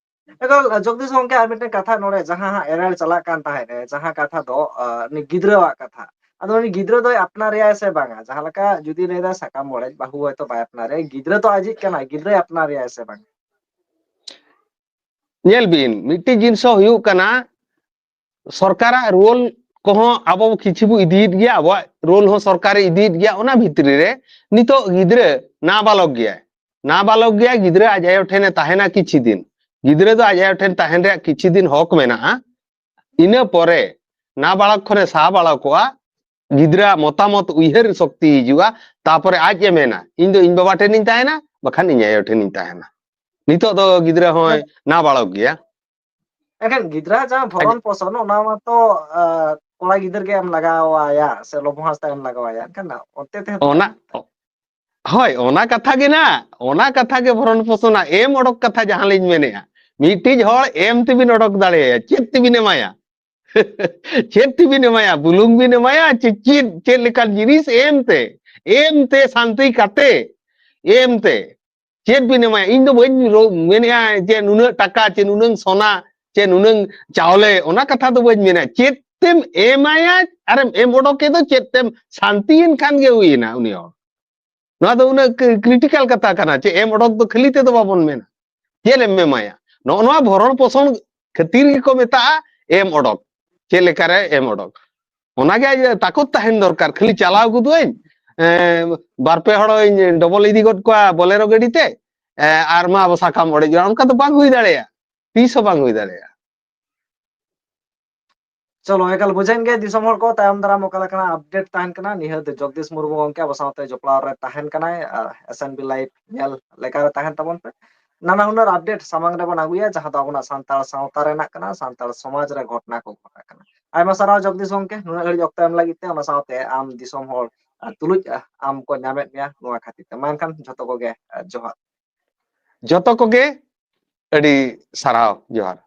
ᱮᱠᱟᱞ, ᱡᱚᱜᱫᱤᱥ ᱜᱚᱝᱠᱮ, ᱟᱨ ᱢᱤᱫᱴᱮᱱ ᱠᱟᱛᱷᱟ ᱱᱚᱰᱮ ᱡᱟᱦᱟᱸ ᱦᱟᱸᱜ ᱮᱨᱟᱲ ᱪᱟᱞᱟᱜ ᱠᱟᱱ ᱛᱟᱦᱮᱸᱫ ᱨᱮ, ᱡᱟᱦᱟᱸ ᱠᱟᱛᱷᱟ ᱫᱚ, ᱟᱸ, ᱩᱱᱤ ᱜᱤᱫᱽᱨᱟᱹᱣᱟᱜ ᱠᱟᱛᱷᱟ᱾ ᱟᱫᱚ ᱩᱱᱤ ᱜᱤᱫᱽᱨᱟᱹ ᱫᱚᱭ ᱟᱯᱱᱟᱨᱮᱭᱟᱭ ᱥᱮ ᱵᱟᱝᱟ? ᱡᱟᱦᱟᱸ ᱞᱮᱠᱟ ᱡᱩᱫᱤ ᱞᱟᱹᱭ ᱫᱟ ᱥᱟᱠᱟᱢ ᱚᱲᱮᱡ ᱵᱟᱹᱦᱩ ᱦᱚᱭᱛᱳ ᱵᱟᱭ ᱟᱯᱱᱟᱨᱮᱭᱟ, ᱜᱤᱫᱽᱨᱟᱹ ᱛᱚ ᱟᱡᱤᱡ ᱠᱟᱱᱟᱭ, ᱜᱤᱫᱽᱨᱟᱹᱭ ᱟᱯᱱᱟᱨᱮᱭᱟᱭ ᱥᱮ ᱵᱟᱝᱟ? ᱧᱮᱞ ᱵᱤᱱ, ᱢᱤᱫᱴᱤᱡ ᱡᱤᱱᱤᱥ ᱦᱚᱸ ᱦᱩᱭᱩᱜ ᱠᱟᱱᱟ, ᱥᱚᱨᱠᱟᱨᱟᱜ ᱨᱳᱞ ᱠᱚᱦᱚᱸ ᱟᱵᱚ ᱠᱤᱪᱷᱩ ᱵᱚ ᱤᱫᱤᱭᱮᱫ ᱜᱮᱭᱟ, ᱟᱵᱚᱣᱟᱜ ᱨᱳᱞ ᱦᱚᱸ ᱥᱚᱨᱠᱟᱨᱮ ᱤᱫᱤᱭᱮᱫ ᱜᱮᱭᱟ᱾ ᱚᱱᱟ ᱵᱷᱤᱛᱨᱤ ᱨᱮ ᱱᱤᱛᱚᱜ ᱜᱤᱫᱽᱨᱟᱹ ᱱᱟᱵᱟᱞᱚᱠ ᱜᱮᱭᱟᱭ, ᱱᱟᱵᱟᱞᱚᱠ ᱜᱮᱭᱟᱭ, ᱜᱤᱫᱽᱨᱟᱹ ᱟᱡ ᱟᱭᱳ ᱴᱷᱮᱱᱮ ᱛᱟᱦᱮᱱᱟ ᱠᱤᱪᱷᱩ ᱫᱤᱱ, ᱜᱤᱫᱽᱨᱟᱹ ᱫᱚ ᱟᱡ ᱟᱭᱳ ᱴᱷᱮᱱ ᱛᱟᱦᱮᱱ ᱨᱮᱭᱟᱜ ᱠᱤᱪᱷᱩ ᱫᱤᱱ ᱦᱚᱠ ᱢᱮᱱᱟᱜᱼᱟ᱾ ᱤᱱᱟᱹ ᱯᱚᱨᱮ ᱱᱟᱵᱟᱞᱚᱠ ᱠᱷᱚᱱᱮ ᱥᱟᱵᱟᱞᱚᱠᱚᱜᱼᱟ, ᱜᱤᱫᱽᱨᱟᱹᱣᱟᱜ ᱢᱚᱛᱟᱢᱚᱛ ᱩᱭᱦᱟᱹᱨ ᱥᱚᱠᱛᱤ ᱦᱤᱡᱩᱜᱼᱟ, ᱛᱟᱯᱚᱨᱮ ᱟᱡ ᱮ ᱢᱮᱱᱟ, "ᱤᱧ ᱫᱚ ᱤᱧ ᱵᱟᱵᱟ ᱴᱷᱮᱱᱤᱧ ᱛᱟᱦᱮᱱᱟ, ᱵᱟᱠᱷᱟᱱ ᱤᱧ ᱟᱭᱳ ᱴᱷᱮᱱᱤᱧ ᱛᱟᱦᱮᱱᱟ᱾" ᱱᱤᱛᱚᱜ ᱫᱚ ᱜᱤᱫᱽᱨᱟᱹ ᱦᱚᱸᱭ ᱱᱟᱵᱟᱞᱚᱠ ᱜᱮᱭᱟ᱾ ᱮᱱᱠᱷᱟᱱ ᱜᱤᱫᱽᱨᱟᱹ ᱡᱟᱦᱟᱸ ᱟᱡ- ᱵᱷᱚᱨᱚᱱ ᱯᱳᱥᱚᱱ, ᱚᱱᱟ ᱢᱟᱛᱚ, ᱟᱸ, ᱠᱚᱲᱟ ᱜᱤᱫᱟᱹᱨ ᱜᱮ ᱮᱢ ᱞᱟᱜᱟᱣᱟᱭᱟ ᱥᱮ ᱞᱚᱵᱚ ᱦᱟᱸᱥᱫᱟ ᱮᱢ ᱞᱟᱜᱟᱣᱟᱭᱟ, ᱮᱱᱠᱷᱟᱱ ᱚᱱᱛᱮ ᱛᱮᱦᱚᱸ ᱚᱱᱟ, ᱦᱳᱭ, ᱚᱱᱟ ᱠᱟᱛᱷᱟ ᱜᱮ ᱱᱟ, ᱚᱱᱟ ᱠᱟᱛᱷᱟ ᱜᱮ ᱵᱷᱚᱨᱚᱱ ᱯᱳᱥᱚᱱᱟ ᱮᱢ ᱚᱰᱚᱠ ᱠᱟᱛᱷᱟ ᱡᱟᱦᱟᱸ ᱞᱤᱧ ᱢᱮᱱᱮᱜᱼᱟ, ᱢᱤᱫᱴᱤᱡ ᱦᱚᱲ ᱮᱢ ᱛᱮᱵᱤᱱ ᱚᱰᱚᱠ ᱫᱟᱲᱮᱭᱟᱭᱟ, ᱪᱮᱫ ᱛᱮᱵᱤᱱ ᱮᱢᱟᱭᱟ? ᱪᱮᱫ ᱛᱮᱵᱤᱱ ᱮᱢᱟᱭᱟ? ᱵᱩᱞᱩᱝ ᱵᱤᱱ ᱮᱢᱟᱭᱟ ᱪᱮ ᱪᱮᱫ, ᱪᱮᱫ ᱞᱮᱠᱟᱱ ᱡᱤᱱᱤᱥ? ᱮᱢ ᱛᱮ, ᱮᱢ ᱛᱮ ᱥᱟᱱᱛᱤ ᱠᱟᱛᱮ, ᱮᱢ ᱛᱮ᱾ ᱪᱮᱫ ᱵᱤᱱ ᱮᱢᱟᱭᱟ? ᱤᱧ ᱫᱚ ᱵᱟᱹᱧ ᱨᱚ-, ᱢᱮᱱᱮᱜᱼᱟ ᱡᱮ ᱱᱩᱱᱟᱹᱜ ᱴᱟᱠᱟ ᱪᱮ ᱱᱩᱱᱟᱹᱝ ᱥᱚᱱᱟ ᱪᱮ ᱱᱩᱱᱟᱹᱝ ᱪᱟᱣᱞᱮ, ᱚᱱᱟ ᱠᱟᱛᱷᱟ ᱫᱚ ᱵᱟᱹᱧ ᱢᱮᱱᱮᱜᱼᱟ᱾ ᱪᱮᱫ ᱛᱮᱢ ᱮᱢᱟᱭᱟ ᱟᱨᱮᱢ ᱮᱢ ᱚᱰᱚᱠ ᱠᱮᱫ ᱫᱚ, ᱪᱮᱫ ᱛᱮᱢ ᱥᱟᱱᱛᱤᱭᱮᱱ ᱠᱷᱟᱱ ᱜᱮ ᱦᱩᱭᱮᱱᱟ ᱩᱱᱤ ᱦᱚᱲ᱾ ᱱᱚᱣᱟ ᱫᱚ ᱩᱱᱟᱹᱜ ᱠᱨᱤ-, ᱠᱨᱤᱴᱤᱠᱟᱞ ᱠᱟᱛᱷᱟ ᱠᱟᱱᱟ, ᱪᱮ ᱮᱢ ᱚᱰᱚᱠ ᱫᱚ ᱠᱷᱟᱹᱞᱤ ᱛᱮᱫᱚ ᱵᱟᱵᱚᱱ ᱢᱮᱱᱟ᱾ ᱪᱮᱫ ᱮᱢ ᱮᱢᱟᱭᱟ? ᱱᱚᱜᱼᱚ ᱱᱚᱣᱟ ᱵᱷᱚᱨᱚᱱ ᱯᱳᱥᱚᱱ ᱠᱷᱟᱹᱛᱤᱨ ᱜᱮᱠᱚ ᱢᱮᱛᱟᱜᱼᱟ ᱮᱢ ᱚᱰᱚᱠ᱾ ᱪᱮᱫ ᱞᱮᱠᱟᱨᱮ ᱮᱢ ᱚᱰᱚᱠ? ᱚᱱᱟᱜᱮ ᱟᱡ ᱛᱟᱠᱚᱛ ᱛᱟᱦᱮᱱ ᱫᱚᱨᱠᱟᱨ᱾ ᱠᱷᱟᱹᱞᱤ ᱪᱟᱞᱟᱣ ᱜᱚᱫᱚᱜ ᱟᱹᱧ, ᱮᱸ, ᱵᱟᱨ ᱯᱮ ᱦᱚᱲ ᱤᱧ ᱰᱚᱵᱚᱞ ᱤᱫᱤ ᱜᱚᱫ ᱠᱚᱣᱟ ᱵᱚᱞᱮᱨᱳ ᱜᱟᱹᱰᱤ ᱛᱮ, ᱮᱸ, ᱟᱨ ᱢᱟ ᱟᱵᱚ ᱥᱟᱠᱟᱢ ᱚᱲᱮᱡ ᱡᱚᱝᱟ, ᱚᱱᱠᱟ ᱫᱚ ᱵᱟᱝ ᱦᱩᱭ ᱫᱟᱲᱮᱭᱟᱜᱼᱟ, ᱛᱤᱥ ᱦᱚᱸ ᱵᱟᱝ ᱦᱩᱭ ᱫᱟᱲᱮᱭᱟᱜᱼᱟ᱾ ᱪᱚᱞᱚ, ᱮᱠᱟᱞ ᱵᱩᱡᱷᱟᱹᱣᱮᱱ ᱜᱮ ᱫᱤᱥᱚᱢ ᱦᱚᱲ ᱠᱚ, ᱛᱟᱭᱚᱢ ᱫᱟᱨᱟᱢ ᱚᱠᱟ ᱞᱮᱠᱟᱱᱟᱜ ᱟᱯᱰᱮᱴ ᱛᱟᱦᱮᱱ ᱠᱟᱱᱟ᱾ ᱱᱤᱦᱟᱹᱛ ᱡᱚᱜᱽᱫᱤᱥ ᱢᱩᱨᱢᱩ ᱜᱚᱢᱠᱮ ᱟᱵᱚ ᱥᱟᱶᱛᱮ ᱡᱚᱯᱲᱟᱣ ᱨᱮ ᱛᱟᱦᱮᱱ ᱠᱟᱱᱟᱭ, ᱟᱨ ᱮᱥ ᱮᱱ ᱵᱤ ᱞᱟᱭᱤᱵᱷ ᱧᱮᱞ ᱞᱮᱠᱟ ᱨᱮ ᱛᱟᱦᱮᱱ ᱛᱟᱵᱚᱱ ᱯᱮ᱾ ᱱᱟᱱᱟ ᱦᱩᱱᱟᱹᱨ ᱟᱯᱰᱮᱴ ᱥᱟᱢᱟᱝ ᱨᱮᱵᱚᱱ ᱟᱹᱜᱩᱭᱟ, ᱡᱟᱦᱟᱸ ᱫᱚ ᱟᱵᱚᱱᱟᱜ ᱥᱟᱱᱛᱟᱲ ᱥᱟᱶᱛᱟ ᱨᱮᱱᱟᱜ ᱠᱟᱱᱟ, ᱥᱟᱱᱛᱟᱲ ᱥᱚᱢᱟᱡᱽ ᱨᱮ ᱜᱷᱚᱴᱱᱟ ᱠᱚ ᱜᱷᱚᱴᱟᱜ ᱠᱟᱱᱟ᱾ ᱟᱭᱢᱟ ᱥᱟᱨᱦᱟᱣ ᱡᱚᱜᱽᱫᱤᱥ ᱜᱚᱢᱠᱮ, ᱱᱩᱱᱟᱹᱜ ᱜᱷᱟᱹᱲᱤᱡ ᱚᱠᱛᱚ ᱮᱢ ᱞᱟᱹᱜᱤᱫ ᱛᱮ, ᱚᱱᱟ ᱥᱟᱶᱛᱮ ᱟᱢ ᱫᱤᱥᱚᱢ ᱦᱚᱲ, ᱟᱨ, ᱛᱩᱞᱩᱡ, ᱟᱨ, ᱟᱢ ᱠᱚ ᱧᱟᱢᱮᱫ ᱢᱮᱭᱟ ᱱᱚᱣᱟ ᱠᱷᱟᱹᱛᱤᱨ ᱛᱮ᱾ ᱢᱟ ᱮᱱᱠᱷᱟᱱ ᱡᱷᱚᱛᱚ ᱠᱚᱜᱮ, ᱟᱨ, ᱡᱚᱦᱟᱨ᱾ ᱡᱚᱛᱚ ᱠᱚᱜᱮ ᱟᱹᱰᱤ ᱥᱟᱨᱦᱟᱣ, ᱡᱚᱦᱟᱨ᱾